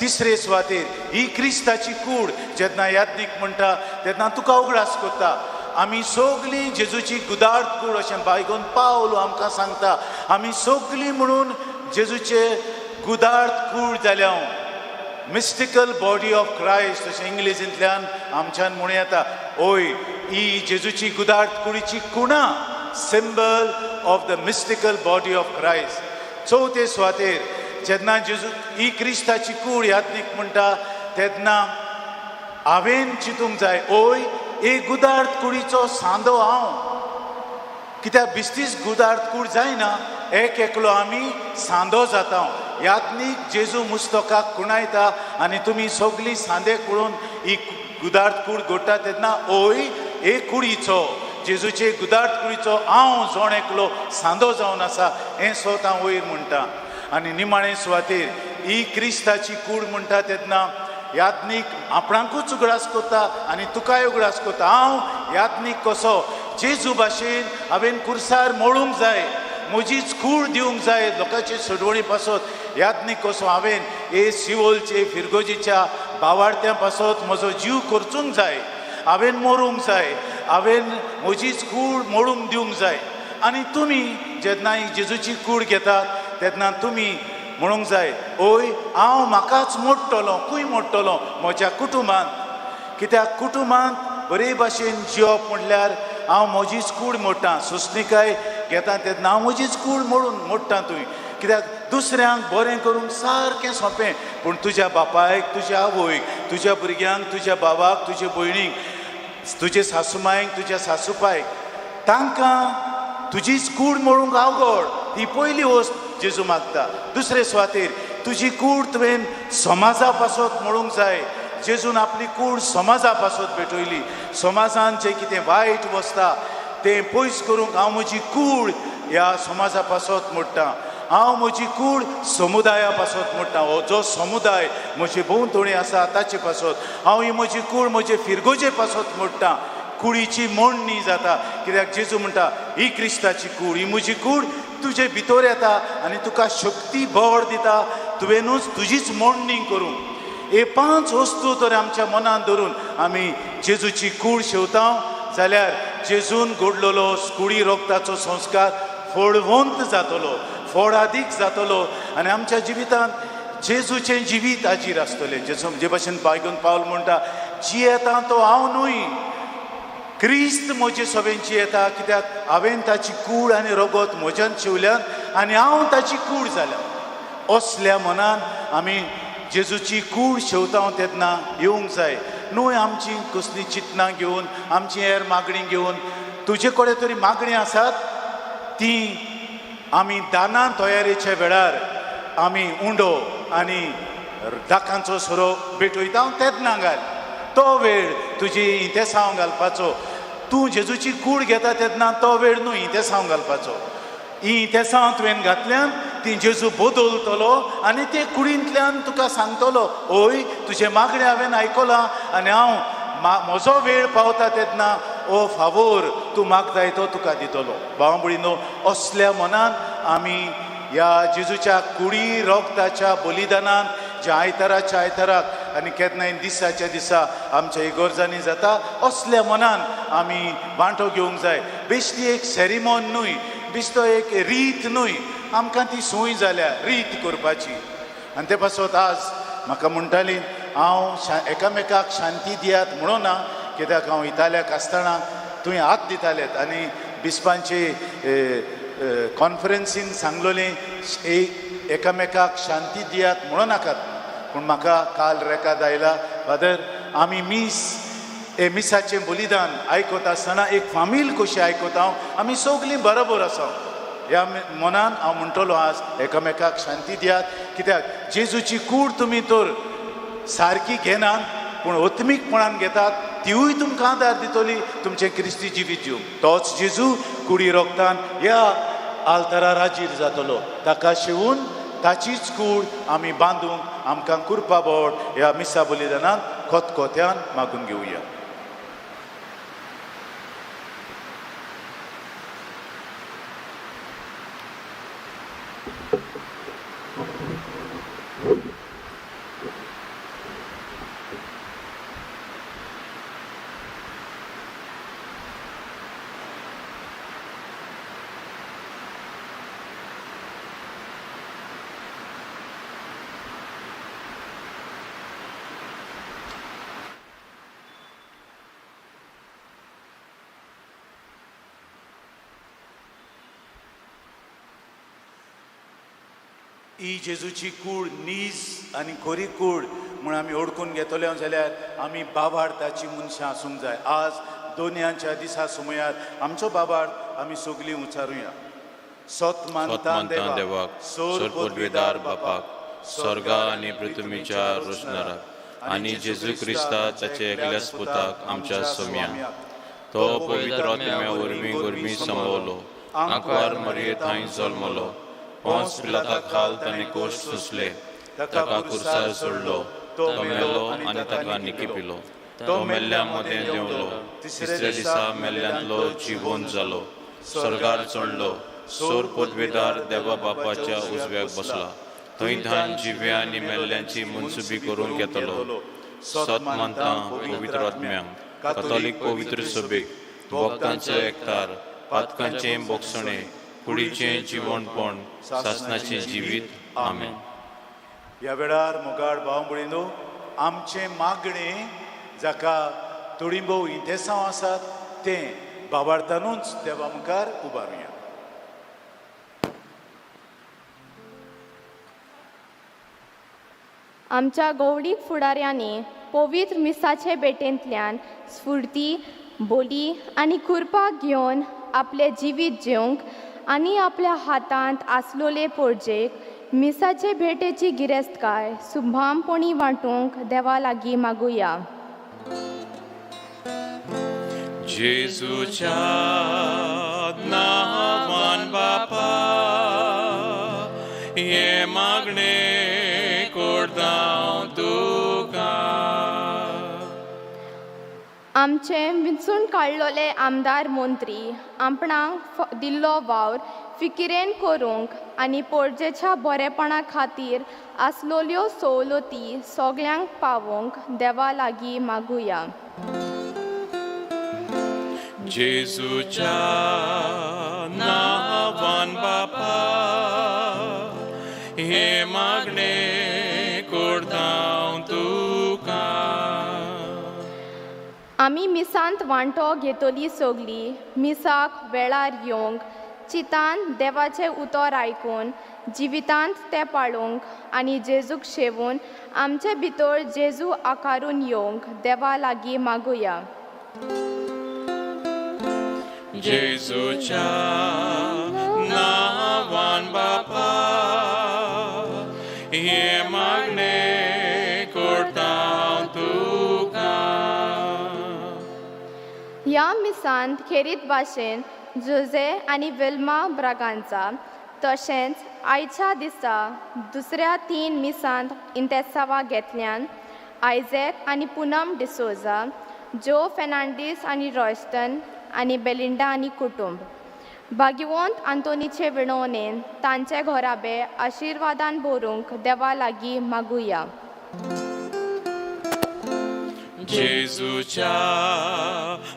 तिसरे सुवातेर ही क्रिस्ताची कूड जेन्ना याज्ञीक म्हणटा तेन्ना तुका उगडास कोत्ता आमी सगलीं जेजूची गुदार्थ कूड अशें बायगोन पावल आमकां सांगता. आमी सगलीं म्हणून जेजूचे गुदार्थ कूड जाल्या, मिस्टिकल बॉडी ऑफ क्रायस्ट अशें इंग्लिजींतल्यान आमच्यान म्हणूं येता. ओय ही जेजूची गुदार्थ कुडीची कुणा, Symbol of the mystical body of Christ. चवथे सुवातेर जेन्ना जेजू ही क्रिस्ताची कूड याज्ञीक म्हणटा तेन्ना हांवेन चिंतूंक जाय ओय एक गुदार्थ कुडीचो सांदो हांव, कित्याक बिस्तीस गुदार्थ कूड जायना, एक एकलो आमी सांदो जाता. याज्ञीक जेजू मुस्तकाक कुणायता आनी तुमी सगळीं सांदे कुळून ही गुदार्थ कूड घडटा तेन्ना ओय एक कुडीचो जेजूचे गुदार्थ कुडीचो हांव जोण एकलो सांदो जावन आसा हें सोत हांव वयर म्हणटा. आनी निमाणे सुवातेर ही क्रिस्ताची कूड म्हणटा तेन्ना याज्ञीक आपणाकूच उगडास कोत्ता आनी तुकाय उगडास कोत्ता हांव याज्ञीक कसो जेजू भाशेन हांवें कुर्सार मोडूंक जाय, म्हजीच कूड दिवंक जाय लोकांचे सोडवणी पासत. याज्ञीक कसो हांवें हे सिवोलचे फिरगोजीच्या बावाडत्यां पासत म्हजो जीव खर्चूंक जाय, हांवें मरूंक जाय, हांवें म्हजीच कूड मोडूंक दिवंक जाय. आनी तुमी जेन्ना ही जेजूची कूड घेतात तेन्ना तुमी म्हणूंक जाय, ओय हांव म्हाकाच मोडटलो, खंय मोडटलो? म्हज्या कुटुंबांत. कित्याक कुटुंबांत बरे भाशेन जिवप म्हणल्यार हांव म्हजीच कूड मोडटा. सोंसणीकाय घेता तेन्ना हांव म्हजीच कूड मोडून मोडटा तुवें. कित्याक दुसऱ्यांक बरें करूंक सारकें सोंपें, पूण तुज्या बापायक, तुज्या आवयक, तुज्या भुरग्यांक, तुज्या बाबाक, तुज्या भयणीक, तुजे सासूमायक, तुज्या सासूपायक, तांकां तुजीच कूड मोडूंक अवघड. ही पयली वस्त जेजू मागता. दुसरे सुवातेर तुजी कूड तुवें समाजा पासत मोडूंक जाय. जेजून आपली कूड समाजा पासत भेटयली. समाजान जें कितें वायट वसता तें पयस करूंक हांव म्हजी कूड ह्या समाजा पासत मोडटा. हांव म्हजी कूड समुदाया पासत मोडटा. हो जो समुदाय म्हजे भोंवतणी आसा ताचे पासत हांव ही म्हजी कूड म्हजे फिरगोजे पासत मोडटा. कुडीची मोडणी जाता. कित्याक जेजू म्हणटा, ही क्रिस्ताची कूड, ही म्हजी कूड तुजे भितर येता आनी तुका शक्ती बळ दिता तुवेंनूच तुजीच मोडणी करूंक. हे 5 वस्तू तर आमच्या मनान धरून आमी जेजूची कूड शेवता जाल्यार जेजून घडलेलो कुडी रोगताचो संस्कार फळवंत जातलो, फळादीक जातलो आनी आमच्या जिवितांत जेजूचें जिवीत हाजीर आसतलें. जेजू जे भाशेन बायगून पावल म्हणटा, जियेता तो हांव न्हय, क्रिस्त म्हजे सवेन जियेता. कित्याक हांवें ताची कूड आनी रगत म्हज्यान शिवल्यान आनी हांव ताची कूड जाल्या. असल्या मनान आमी जेजूची कूड शेवता तेन्ना येवंक जाय. न्हय आमची कसली चिंतनां घेवन, आमची हेर मागणी घेवन. तुजे कडेन तरी मागणी आसात ती आमी दानां तयारेच्या वेळार आमी उंडो आनी दाकांचो सोरो भेटयता तेन्ना घाल. तो वेळ तुजी इंतेसांव घालपाचो. तूं जेजूची कूड घेता तेन्ना तो वेळ न्हू इंतेसांव घालपाचो. ही इंतेसांव तुवें घातल्यान ती जेजू बदलतलो आनी ते कुडींतल्यान तुका सांगतलो, ओय तुजें मागणें हांवें आयकलां आनी हांव म्हजो वेळ पावता तेन्ना ओ फावोर तूं मागताय तो तुका दितलो. भाव भयणीनो, असल्या मनान आमी ह्या जेजूच्या कुडी रोगताच्या बलिदानान ज्या आयताराच्या आयताराक आनी केन्नाय दिसाच्या दिसा आमच्या इगोर्जांनी जाता, असल्या मनान आमी वांटो घेवंक जाय. बेश्टी एक सेरिमोन न्हय, बेश्टो एक रीत न्हय, आमकां ती संवय जाल्या रीत करपाची. आनी ते पासत आज म्हाका म्हणटाली, हांव एकामेकाक शांती दियात म्हणून ना, कित्याक हांव इतालियाक आसतना तुवें हात दितालेत आनी बिस्पांचे कॉन्फरन्सीन सांगलोलें एकामेकाक शांती दियात म्हणून नाकात. पूण म्हाका काल रेकाद आयला, फादर आमी मीस हे मिसाचें बलिदान आयकत आसतना एक फामील कशी आयकता हांव, आमी सगलीं बरोबर आसा. ह्या मनान हांव म्हणटलो आज एकामेकाक शांती दियात. कित्याक जेजूची कूड तुमी तर सारकी घेनात पूण आत्मीकपणान घेतात, तिवूय तुमकां आदार दितली तुमचें क्रिस्ती जिवीत दिवंक. तोच जेजू कुडी रोगतान ह्या आल्तारार हाजीर जातलो. ताका शिवून ताचीच कूड आमी बांदूंक आमकां कुरपा बोट ह्या मिसा बलिदानान खतखत्यान मागून घेवया. ही जेजूची कूड नीज आनी खरी कूड म्हूण आमी ओडकून घेतले जाल्यार आमी बाबार्थाची मनशां आसूंक जाय. आज दोनयांच्या दिसा सुमयार आमचो बाबार्थ आमी सगलीं उचारुया. सत मानता देवाक, सोर पदवीदार बापाक, स्वर्गा आनी पृथ्वीच्या रोशनाराक आनी जेजू क्रिस्ता ताचे एकल्याच पुताक आमच्या सोम्या, तो पवित्र आत्म्या वरवीं गोरवीं संभवलो, आंकवार मरये थंय जल्मलो, पोंस पिलाता खाल ताणें कोश सोंसले, ताका कुर्सार सोडलो, तो मेलो आनी ताका निकिपिलो, तो मेल्ल्या मदें देंवलो, तिसऱ्या दिसा मेल्ल्यांतलो जिवोन जालो, स्वर्गार चडलो, सोर पदवेदार देवा बापाच्या उजव्याक बसला, थंय धान जिव्या आनी मेल्ल्यांची मनसुबी करूंक येतलो. सत मानता पवित्र आत्म्यांक, कातोलीक पवित्र सभेक, भक्तांचो एकतार, पातकांचें बोगसणें, कुडीचें जिवणपण सासणाचें जिवीत. आमेन. ह्या वेळार मोगाळ भाव भयणीनो, आमचें मागणें जाका थोडी भोव इंतेसांव आसात तें बाबार्थानूच देवा मुखार उबारुया. आमच्या गौडीक फुडाऱ्यांनी पवित्र मिसाचे भेटेंतल्यान स्फुर्ती, बोली आनी कुरपा घेवन आपलें जिवीत जेवंक आनी आपल्या हातांत आसलोले पोरजेक मिसाचे भेटेची गिरेस्तकाय सुभामपणी वांटूंक देवा लागीं मागुया. जेजूच्या नांवान बापा हें मागणें करता तुका. आमचे विंचून काडलोले आमदार मंत्री आपणाक दिल्लो वावर फिकिरेन करूंक आनी पोरजेच्या बरेपणा खातीर आसलोल्यो सवलती सगल्यांक पावोवंक देवा लागीं मागुया. जेजूच्या नांवान बापा हें मागणें करता तुका. आमी मिसांत वांटो घेतली सगली मिसाक वेळार येवंक, चितान देवाचें उतर आयकून जिवितांत तें पाळूंक आनी जेजूक शेवून आमचे भितर जेजू आकारून येवंक देवा लागीं मागुया. जेजूच्या नांवान बापा हें मागणें करता तुका. ह्या मिसांत खेरीत भाशेन जोजे आनी विल्मा ब्रागांजा तशेंच आयच्या दिसा दुसऱ्या 3 मिसांत इंतेसांवां घेतल्यान आयझॅक आनी पुनम डिसोजा, जो फेर्नांडीस आनी रॉयस्टन आनी बेलिंडा आनी कुटुंब भाग्यवंत आंतोनीचे विणवणेन तांचे घराबे आशिर्वादान भरूंक देवा लागीं मागुया. जेजूच्या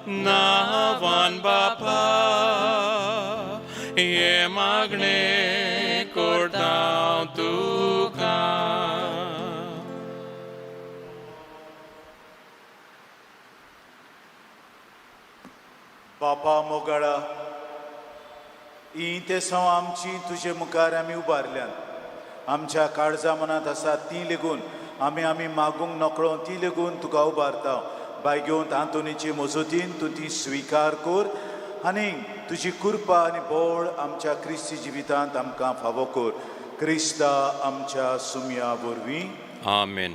नांवान बापा हें मागणें करता तुका. बापा मोगाळा, ही इंतेसांव आमची तुजे मुखार आमी उबारल्यात. आमच्या काळजा मनांत आसा ती लेगून आमी आमी मागूंक नकळो ती लेगून तुका उबारता. बायगेवंत आंतोनीचे मजतीन तूं ती स्विकार कर आनी तुजी कृपा आनी बळ आमच्या क्रिस्ती जिवितांत आमकां फावो कर. क्रिस्ता आमच्या सुमया वरवीं. आमेन.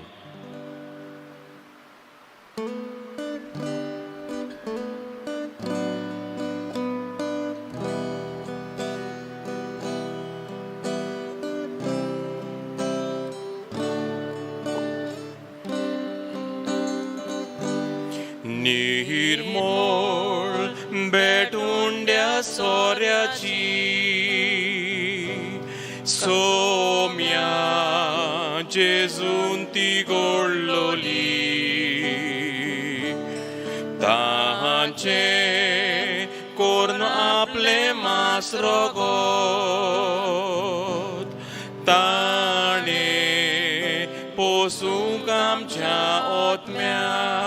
निर्मोळ भेटुंड्या सोऱ्याची सोम्या जेजून ती गोडलोली तांचे कोर्न आपले मास रगत ताणे पोसूंक आमच्या ओतम्यांक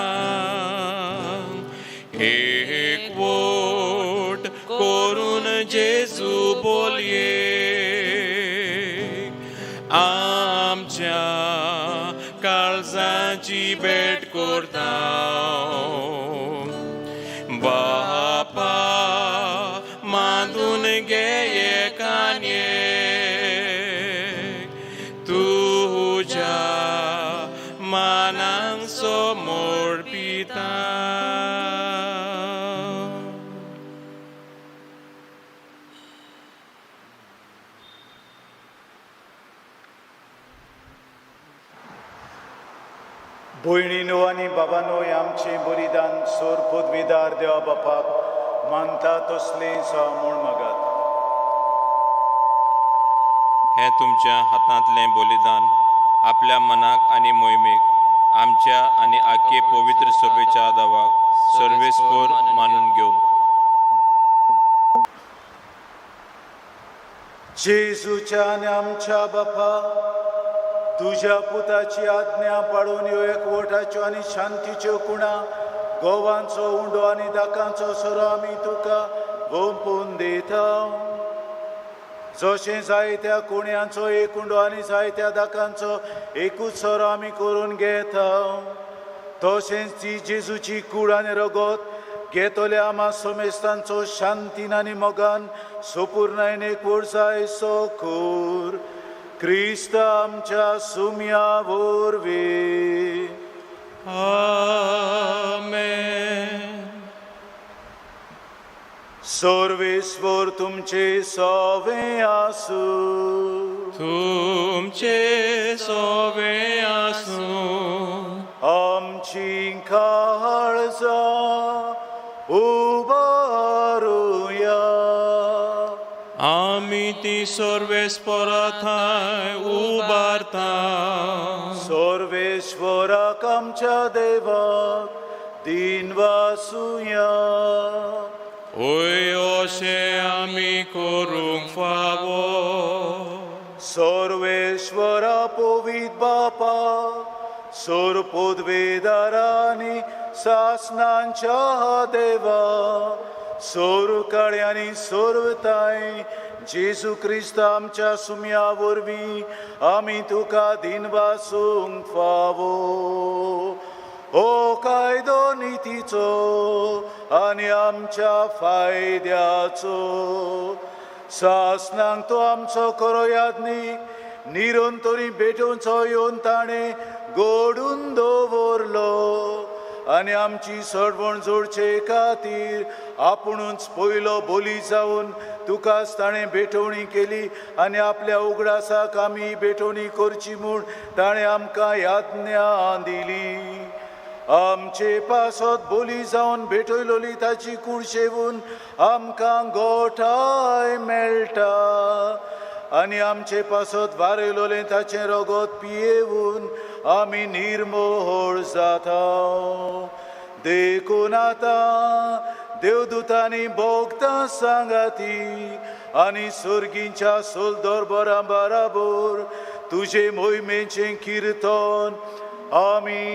एकवट करून जेजू बोलये आमच्या काळजाची भेट करता. बापा मांदून घे एकान एक तुज्या मानांक समर्पिता. भयणीनो आनी बाबानो, आमचें बलिदान सोर पदवीदार देवा बापाक मानता तसलें म्हूण मागात. हें तुमच्या हातांतलें बलिदान आपल्या मनाक आनी मोहिमेक आमच्या आनी आख्खे पवित्र सभेच्या दावाक सर्वेस्पोर मानून घेवंक. जेजूच्या आनी आमच्या बापा तुज्या पुताची आज्ञा पाळून ह्यो एकवटाच्यो आनी शांतीच्यो कुणा गोवांचो उंडो आनी दाकांचो सोरो आमी तुका ओंपून दिता. जशें जायत्या कुण्यांचो एक उंडो आनी जायत्या दाकांचो एकूच सोरो आमी करून घेता, तशेंच ती जेजूची कूड आनी रगत घेतल्या आमा सोमेस्तांचो शांतीन आनी मोगान सोपूर्णायन एकवट जाय सो कूर क्रिस्त आमच्या सुम्या वरवीं. आमेन. सर्वेस्वर तुमचे सवे आसूं. तुमचे सोवे आसूं. आमची काळजां उबारुया. आमी ती सर्वेस्परा थंय उबारता. सर्वेश्वराक आमच्या देवाक दिन वासुया. ओय अशें आमी करूंक फावो. सर्वेश्वरा पवित बापा सोर पदवेदारांनी सासनांच्या देवा सोर काळ्यांनी सोरताय जेजू क्रिस्त आमच्या सुम्या वरवीं आमी तुका दिनवासूंक फावो. हो कायदो नितीचो आनी आमच्या फायद्याचो सासनांक तो आमचो करो यादनी निरंतरी भेटोवचो येवन ताणें गोडून दवरलो आनी आमची सडवण जोडचे खातीर आपुणूच पयलो बोली जावन तुकाच ताणें भेटवणी केली आनी आपल्या उगडासाक आमी भेटवणी करची म्हूण ताणें आमकां याज्ञा दिली. आमचे पासत बोली जावन भेटयलोली ताची कूड शेवून आमकां गोठाय मेळटा आनी आमचे पासत वारयलोलें ताचें रगत पियेवन आमी निर्मोळ जाता. देखून आतां देवदूतांनी भोगता सांगाती आनी सर्गींच्या सोलदोर बरा बराबर तुजे मोहिमेचें किर्तन आमी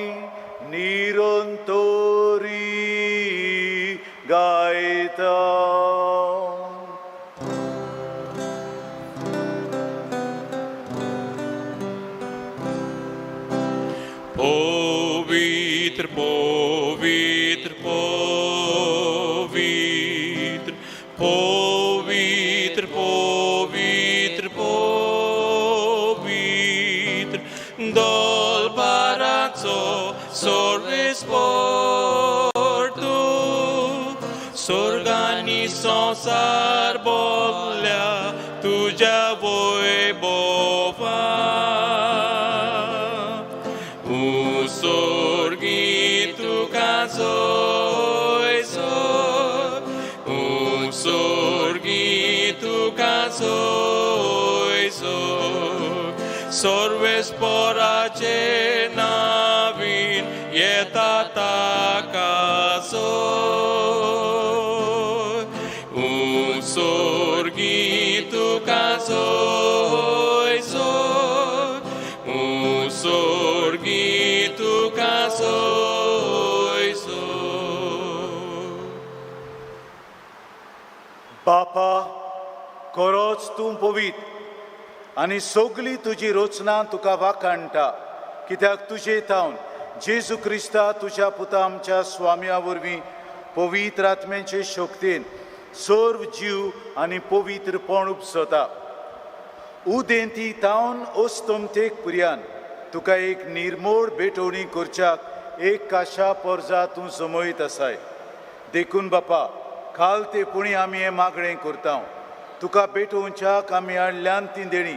निरंतरी गायता. पवित्र पवित्र पवित्र पवित्र पवित्र पवित्र दलबाराचो सर्वेस्पर तूं स्वर्गांनी संवसार बोल्ल्या तुज्या वैभवान. उसोर्गी तुका जोय जोय उसोर्गी तुका जोय जोय सर्वेस्पराचे नावीन येता ताका जोय. उसोर्गी तुका जोय जोय उसोर्गी तुका जोय जोय. बापा खरोच तूं पवित्र आनी सगली तुजी रचना तुका वाखाणटा कित्याक तुजे थावन जेजू क्रिस्ता तुज्या पुता आमच्या स्वाम्या वरवीं पवित्र आत्म्याचे शक्तीन सर्व जीव आनी पवित्रपण उपसता. उदेंती थावन अस्तमतेक पुर्यान तुका एक निर्मोळ भेटवणी करच्याक एक काशा पोरजा तूं जमयत आसाय. देखून बापा काल ते पुणी आमी हें मागणें करता तुका भेटोवच्याक आमी हाडल्यान ती देणी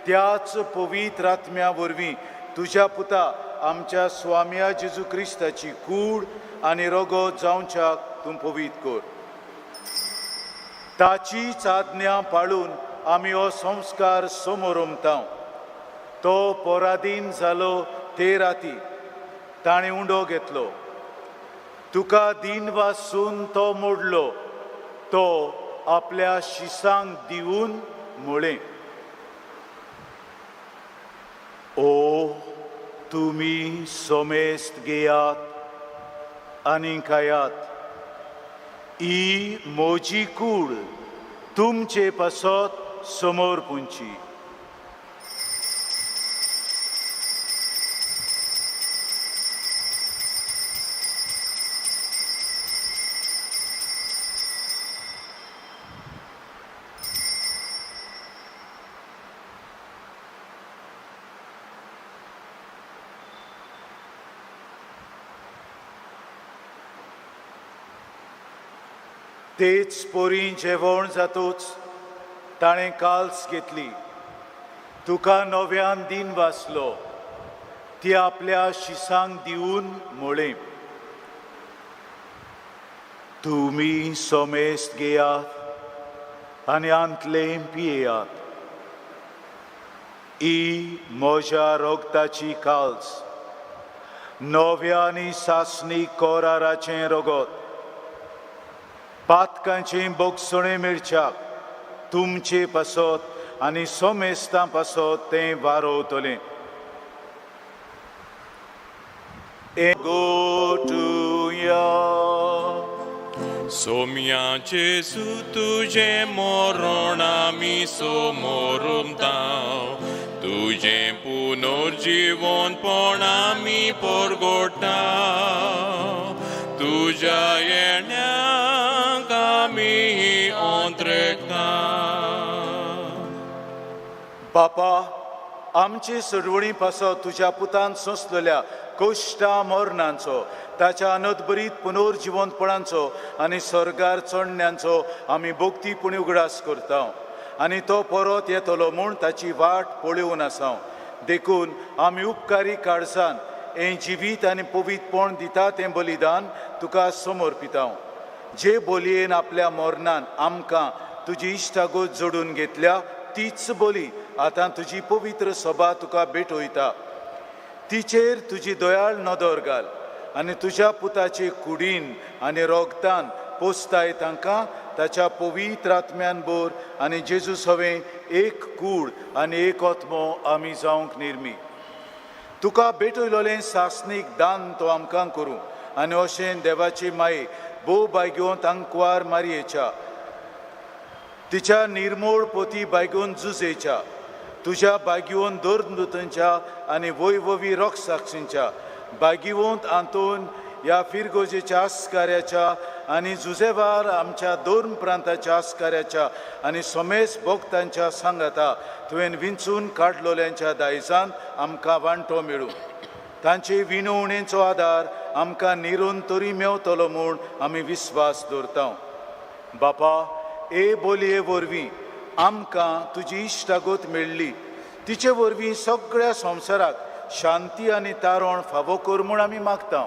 त्याच पवित्र आत्म्या वरवीं तुज्या पुता आमच्या स्वाम्या जेजू क्रिस्ताची कूड आनी रगत जावच्याक तूं पवित्र कर. ताचीच आज्ञा पाळून आमी हो संस्कार समोरमता. तो पराधीन जालो ते राती ताणें उंडो घेतलो तुका दीन वासून तो मोडलो तो आपल्या शिसांक दिवन म्हळें, ओ तुमी सोमेस्त घेयात आनी खायात, ही म्हजी कूड तुमचे पासत समोर पुंची. तेच पोरी जेवण जातूच ताणें काल्स घेतली, तुका नव्यान दिन वाचलो, ती आपल्या शिसांक दिवन म्हळें, तुमी सोमेस्त घेयात आनी आंतलें पियेयात, ही म्हज्या रोगताची काल्स, नव्या आनी सासणी कोराराचें रगत, पातकांचें बोगसणें मेळच्याक तुमचे पासत आनी सोमेस्तां पासत तें वारोवतलें. गोटुया सोम्या जेजू तुजें मरण आमी सोमोरुमताव, तुजें पुनर्जिवनपण आमी परगोटाव, तुज्या येण्याक आमी अंतरेकता. बापा, आमची सुरवणी पासत तुज्या पुतान सोंसलेल्या कश्टा मरणांचो, ताच्या अनदबरीत पुनर्जिवंतपणांचो आनी स्वर्गार चडण्यांचो आमी भक्तीपणी उगडास करता आनी तो परत येतलो म्हूण ताची वाट पळोवन आसा. देखून आमी उपकारी काळजान हें जिवीत आनी पवित्रपण दिता तें बलिदान तुका समर्पिता. जे बोलयेन आपल्या मरणान आमकां तुजी इश्टागत जोडून घेतल्या तीच बोली आतां तुजी पवित्र सभा तुका भेटयता. तिचेर तुजी दयाळ नदर घाल आनी तुज्या पुताचे कुडीन आनी रोगतान पोसताय तांकां ताच्या पवित्र आत्म्यान बोर आनी जेजू सवें एक कूड आनी एक आत्मो आमी जावंक निर्मी. तुका भेटयलोलें सासणीक दान तो आमकां करूं आनी अशें देवाची माये भोव बायगेवन तांकवार मारयेच्या, तिच्या निर्मोळ पोती बायगेवन जुजेच्या, तुज्या बागेवन दोरदूतांच्या आनी वैभवी रोखसाक्षींच्या बागेवंत आंतोन ह्या फिरगोजेच्या आस्काऱ्याच्या आनी जुजेवार आमच्या दोन प्रांताच्या आस्काऱ्याच्या आनी सोमेस भोक्तांच्या सांगाता तुवें विंचून काडलोल्यांच्या दायजान आमकां वांटो मेळूं. तांचे विनवणेचो आदार आमकां निरून तरी मेवतलो म्हूण आमी विस्वास दवरता. बापा, ए बोलये वरवीं आमकां तुजी इश्टागत मेळ्ळी, तिचे वरवीं सगळ्या संवसाराक शांती आनी तारण फावो कर म्हूण आमी मागता.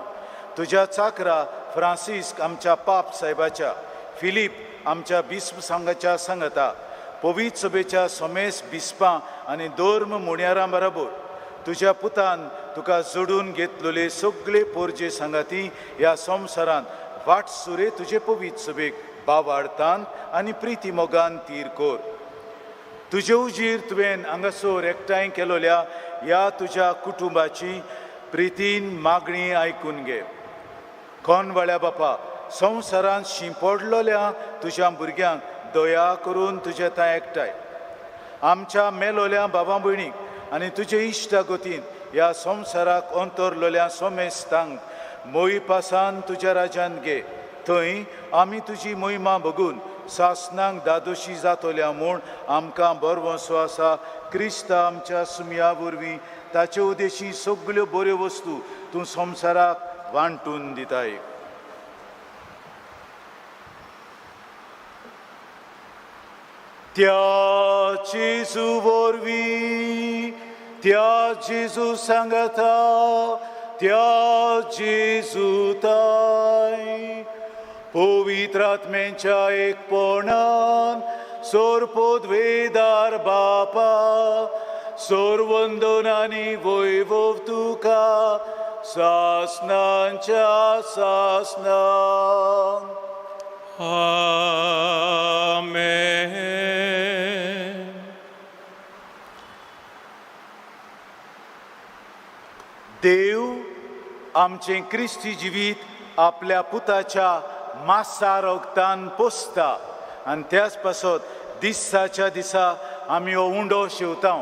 तुज्या चाकरा फ्रांसिस्क आमच्या पाप सायबाच्या, फिलीप आमच्या बिस्प संघाच्या सांगता, पवित्र सभेच्या समेस बिस्पां आनी धर्म मुणयारां बरोबर तुज्या पुतान तुका जोडून घेतलेले सगळे पोरजे सांगाती ह्या संवसारांत वाट सुरे तुजे पवित्र सभेक बावाडतान आनी प्रिती मोगान तीर कर. तुजे उजीर तुवें हांगासर एकठांय केलोल्या ह्या तुज्या कुटुंबाची प्रितीन मागणी आयकून घे. कोनवाळ्या बापा, संवसारांत शिंपडलोल्या तुज्या भुरग्यांक दया करून तुजे थंय एकठांय आमच्या मेलोल्या बाबा भयणीक आनी तुजे इश्टागतीन ह्या संवसाराक अंतरलोल्या सोमेस्तांक मोयपासान तुज्या राज्यांत घे. थंय आमी तुजी मोहिमा बघून सासनांक दादोशी जातोल्या म्हूण आमकां बरवंसो आसा. क्रिस्ता आमच्या सुमया वरवीं ताचे उदेशी सगल्यो बऱ्यो वस्तू तूं संवसाराक वांटून दिताय. त्या जेजू वरवीं, त्या जेजू सांगता, त्या जेजू ताय पवित्र आत्म्यांच्या एकपणान सोरपोदवेदार बापा, सोरवंदन आनी वैभव तुका सासनांच्या सासनां. आमेन. देव आमचें क्रिस्ती जिवीत आपल्या पुताच्या मासा रोगतान पोसता आनी त्याच पासत दिसाच्या दिसा आमी हो उंडो शिंवता.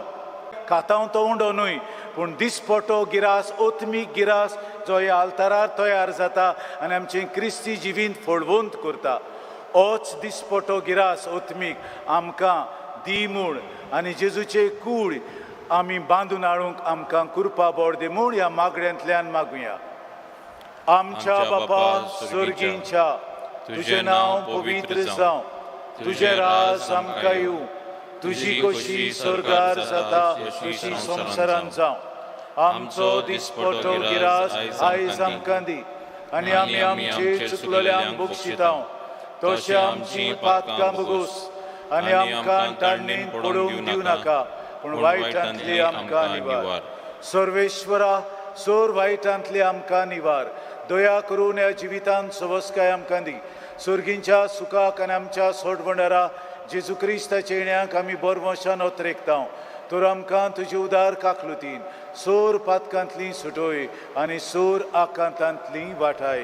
खातांव तो उंडो न्हय, पूण दिसपटो गिरास, ओतमीक गिरास जो ह्या आल्तारार तयार जाता आनी आमचें क्रिस्ती जिवीत फळवंत करता. ओच दिसपटो गिरास ओतमीक आमकां दी म्हूण आनी जेजूचे कूळ आमी बांदून हाडूंक आमकां कृपा बोड दी म्हूण ह्या मागण्यांतल्यान मागुया. आमच्या बापा स्वर्गींच्या, तुजें नांव पवित्र जावं, तुजें राज आमकां येवं, तुजी खोशी स्वर्गार जाता तशी संवसारांत जावं. आमचो दिसपटो गिरास आयज आमकां दी आनी आमी आमचे चुकलेल्यांक बक्षिता तशें आमची पातकां भोगोस आनी आमकां ताणणेन पडोवंक दिवं नाका, पूण वायटांतली आमकां निवार. सर्वेश्वरा, सोर वायटांतली आमकां निवार. दया करून ह्या जिवितांत सवस्काय आमकां दी. सुर्गींच्या सुखाक आनी आमच्या सोडवणरा जेजू क्रिस्ताच्या येण्याक आमी बरवशान ओतरेकता. तर आमकां तुजी उदार काकलुतीन सोर पातकांतली सुटोय आनी सोर आकांतांतली वाठाय.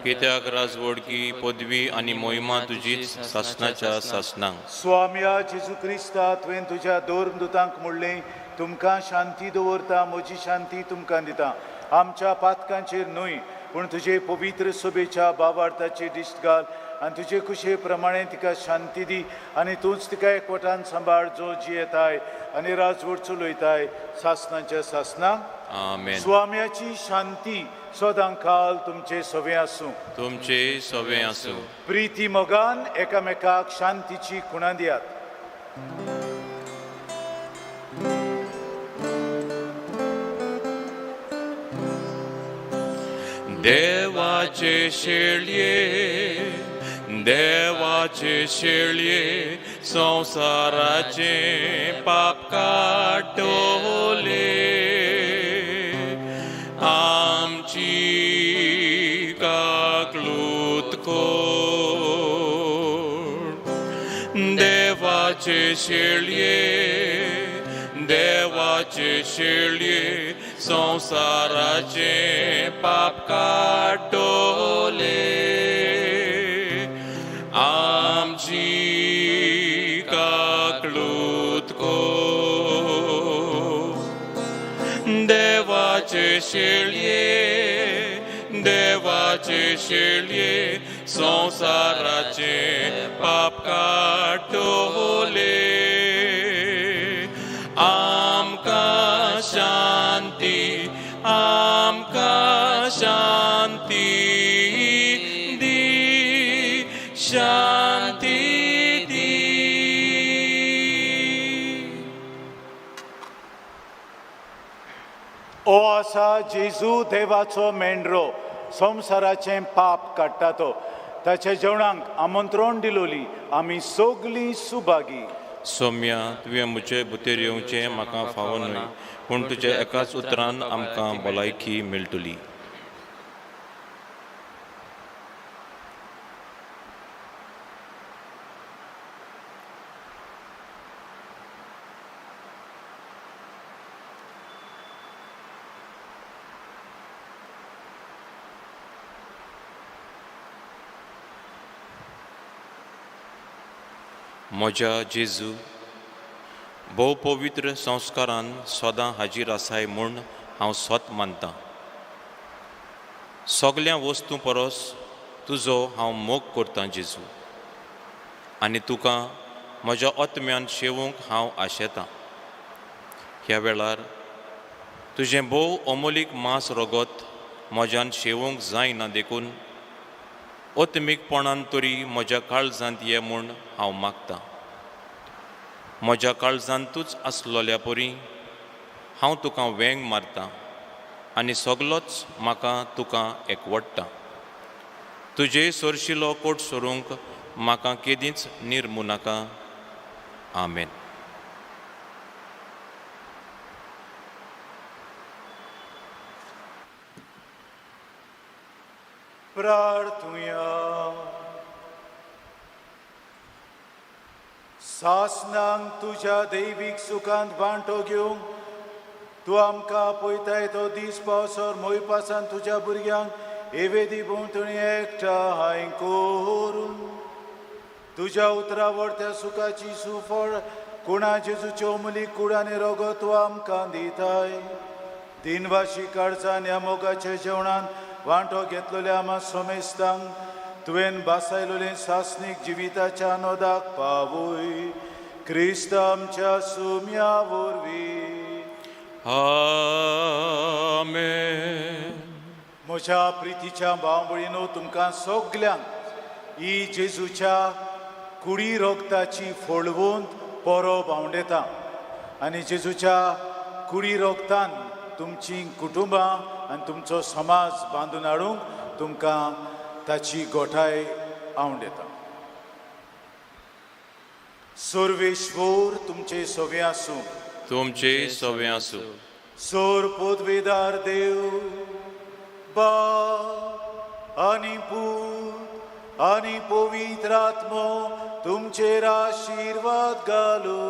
कित्याक राजवडकी, पदवी आनी मोहिमा तुजीच सासणाच्या सासणांक. स्वाम्या जेजू क्रिस्ता, तुवें तुज्या दोर दुतांक म्हणलें, तुमकां शांती दवरता, म्हजी शांती तुमकां दिता. आमच्या पातकांचेर न्हय, पूण तुजे पवित्र सभेच्या बाबार्थाची दिश्ट घाल आनी तुजे कुशे प्रमाणे तिका शांती दी आनी तूंच तिका एकवटान सांबाळ, जो जियेताय आनी राजवट चलयताय सासणाच्या सासणाक. आमेन. स्वाम्याची शांती सदां काल तुमचे सवे आसूं. तुमचे सवे आसूं. प्रिती मोगान एकामेकाक शांतीची खुणां दियात. देवाचे शेळये, देवाचे शेळये, संवसाराचे पाप काडटले, आमची काकलूत कोण. देवाचे शेळये, देवाचे शेळये, संवसाराचे पाप काडटले, आमची काकलूत कोण. देवाचे शेळये, देवाचे शेळये, संवसाराचे पाप काडटले, आमकां शांती, आमकां शांती दी, शांती दी. ओ आसा जेजू देवाचो मेंढरो, संवसाराचें पाप काडटा तो. ताच्या जेवणाक आमंत्रण दिलोली आमी सगलीं सुभागी. सोम्या, तुवें म्हजे भुतेर येवचें म्हाका फावो न्हय, पूण तुज्या एकाच उतरान आमकां भलायकी मेळटली. म्हज्या जेजू, भोव पवित्र संस्कारान सदां हाजीर आसाय म्हूण हांव स्वत मानतां. सगल्या वस्तूं परस तुजो हांव मोग करतां जेजू, आनी तुका म्हज्या आत्म्यान शेवूंक हांव आशेतां. ह्या वेळार तुजें भोव अमोलीक मांस रगत म्हज्यान शेवूंक जायना, देखून ओतमीकपणान तरी म्हज्या काळजांत ये म्हूण हांव मागतां. म्हज्या काळजांतूच आसलोल्या परी हांव तुका वेंग मारतां आनी सगलोच म्हाका तुका एकवडटा. तुजे सरशिलो कोट सोरूंक म्हाका केदींच निर्मू नाका. आमेन. प्रार्थुया. सासनांक तुज्या दैवीक सुखांत वांटो घेवंक तूं आमकां आपयताय तो दीस पावसर मोयपासान तुज्या भुरग्यांक एवेदी भोंवतणी एकठांय करून तुज्या उतरा वरत्या सुखाची सुफळ कुणा जेजूच्यो मुली कुडाने रोगो तूं आमकां दिताय. दिनवाशी काळजान ह्या मोगाच्या जेवणान वांटो घेतलेल्या आमा सोमेस्तांक तुवें बासायलोलें सासणीक जिविताच्या नोदाक पावय. क्रिस्त आमच्या सुम्या वरवीं. आमेन. म्हज्या प्रितीच्या भाव भयणीनो, तुमकां सगल्यांक ही जेजूच्या कुडी रोगताची फळवंत परब आंवडेता आनी जेजूच्या कुडी रोगतान तुमची कुटुंबां आनी तुमचो समाज बांदून हाडूंक तुमकां ताची गोठाय आंवडेता. सर्वेश्वर तुमचे सवे आसूं. तुमचे सवे आसूं. सोर पदवेदार देव बाप आनी पूत आनी पवित्र आत्मो तुमचेर आशिर्वाद घालू.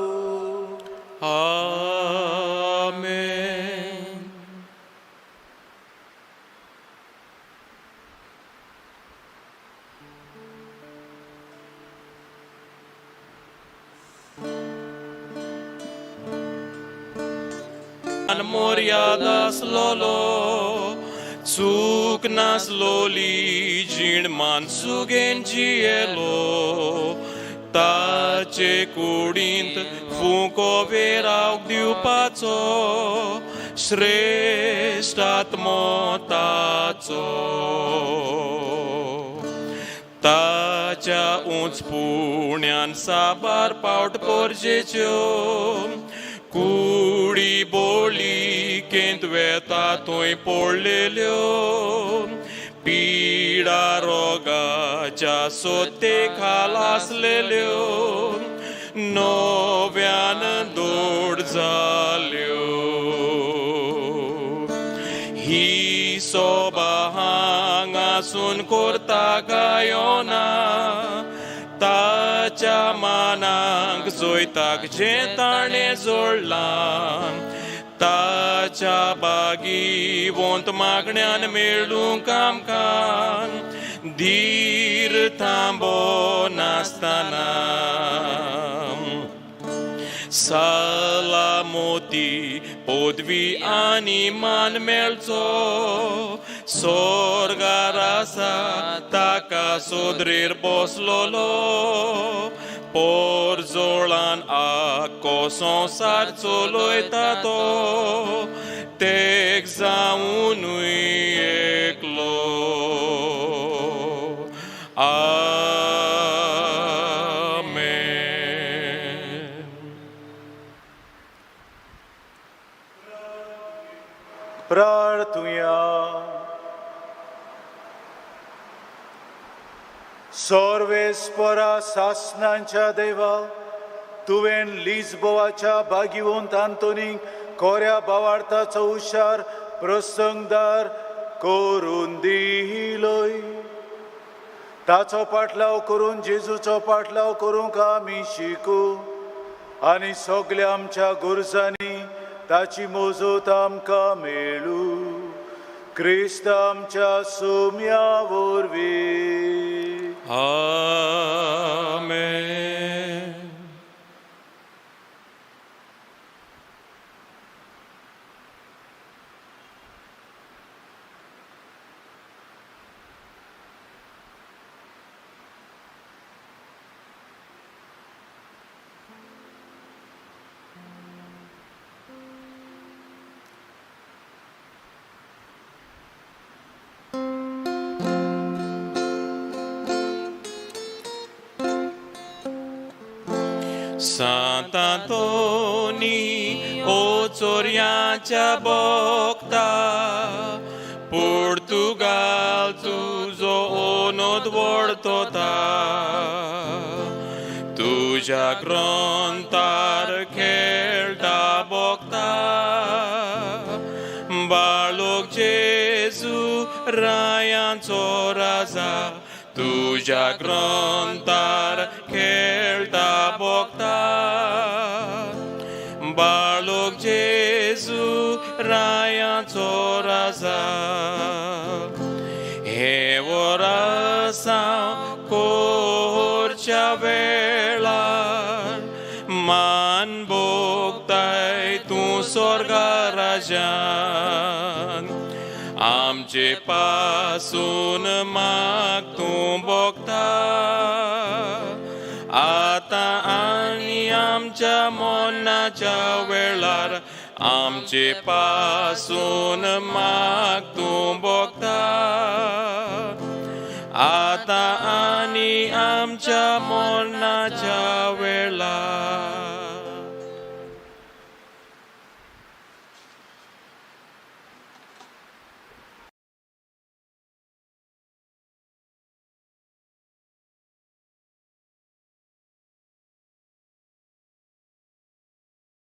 आमेन. मोर्याद आसलोलो चूक नासलोली जीण मानसुगेन जियेलो ताचे कुडींत फुंको वेरावक दिवपाचो श्रेश्ठ आत्मो ताचो. ताच्या उंच पुण्यान साबार पावट पोरजेच्यो कुडी बोली केंत वेता थंय पडलेल्यो पिडा रोगाच्या सोते खाल आसलेल्यो नव्यान दोड जाल्यो. ही सोबा हांगासून करता गायोना ताच्या मानाक जोयताक जें ताणें जोडलां ताच्या बागी वोंत मागण्यान मेळूंक आमकां धीर थांबो नासतना. सलामोती पदवी आनी मान मेळचो सोर्गार आसा ताका सोदरेर बसलोलो पोरजोळान आख्खो संवसार चलयता तो तेक जावनूय एकलो. आमेन. प्रार्थुया. सर्वेस्परा सासनांच्या देवा, तुवें लिजबोवाच्या भागिवंत आंतोनीक कोऱ्या भावार्थाचो हुशार प्रसंगदार करून दिलोय. ताचो पाटलाव करून जेजूचो पाटलाव करूंक आमी शिकू आनी सगल्या आमच्या गरजांनी ताची मोजत आमकां मेळू. क्रिस्त आमच्या सुम्या वरवीं. आमेन. सांतांतोनी ओ चोरयांच्या बोगता पुर्तुगाल तुजो ओनोद वडतोता तुज्या ग्रंथार खेळटा बोगता बाळोक जेजू रायांचो राजा तुज्या ग्रंथार खेळटा बोगता बाळोक जेजू रायाचो राजा. हे वरसा कोरच्या वेळार मान भोगताय तूं स्वर्गा राजान. आमचे पासून माग तूं भोगता आतां आनी आमच्या मरणाच्या वेळार. आमचे पासून माग तूं भोगता आतां आनी आमच्या मरणाच्या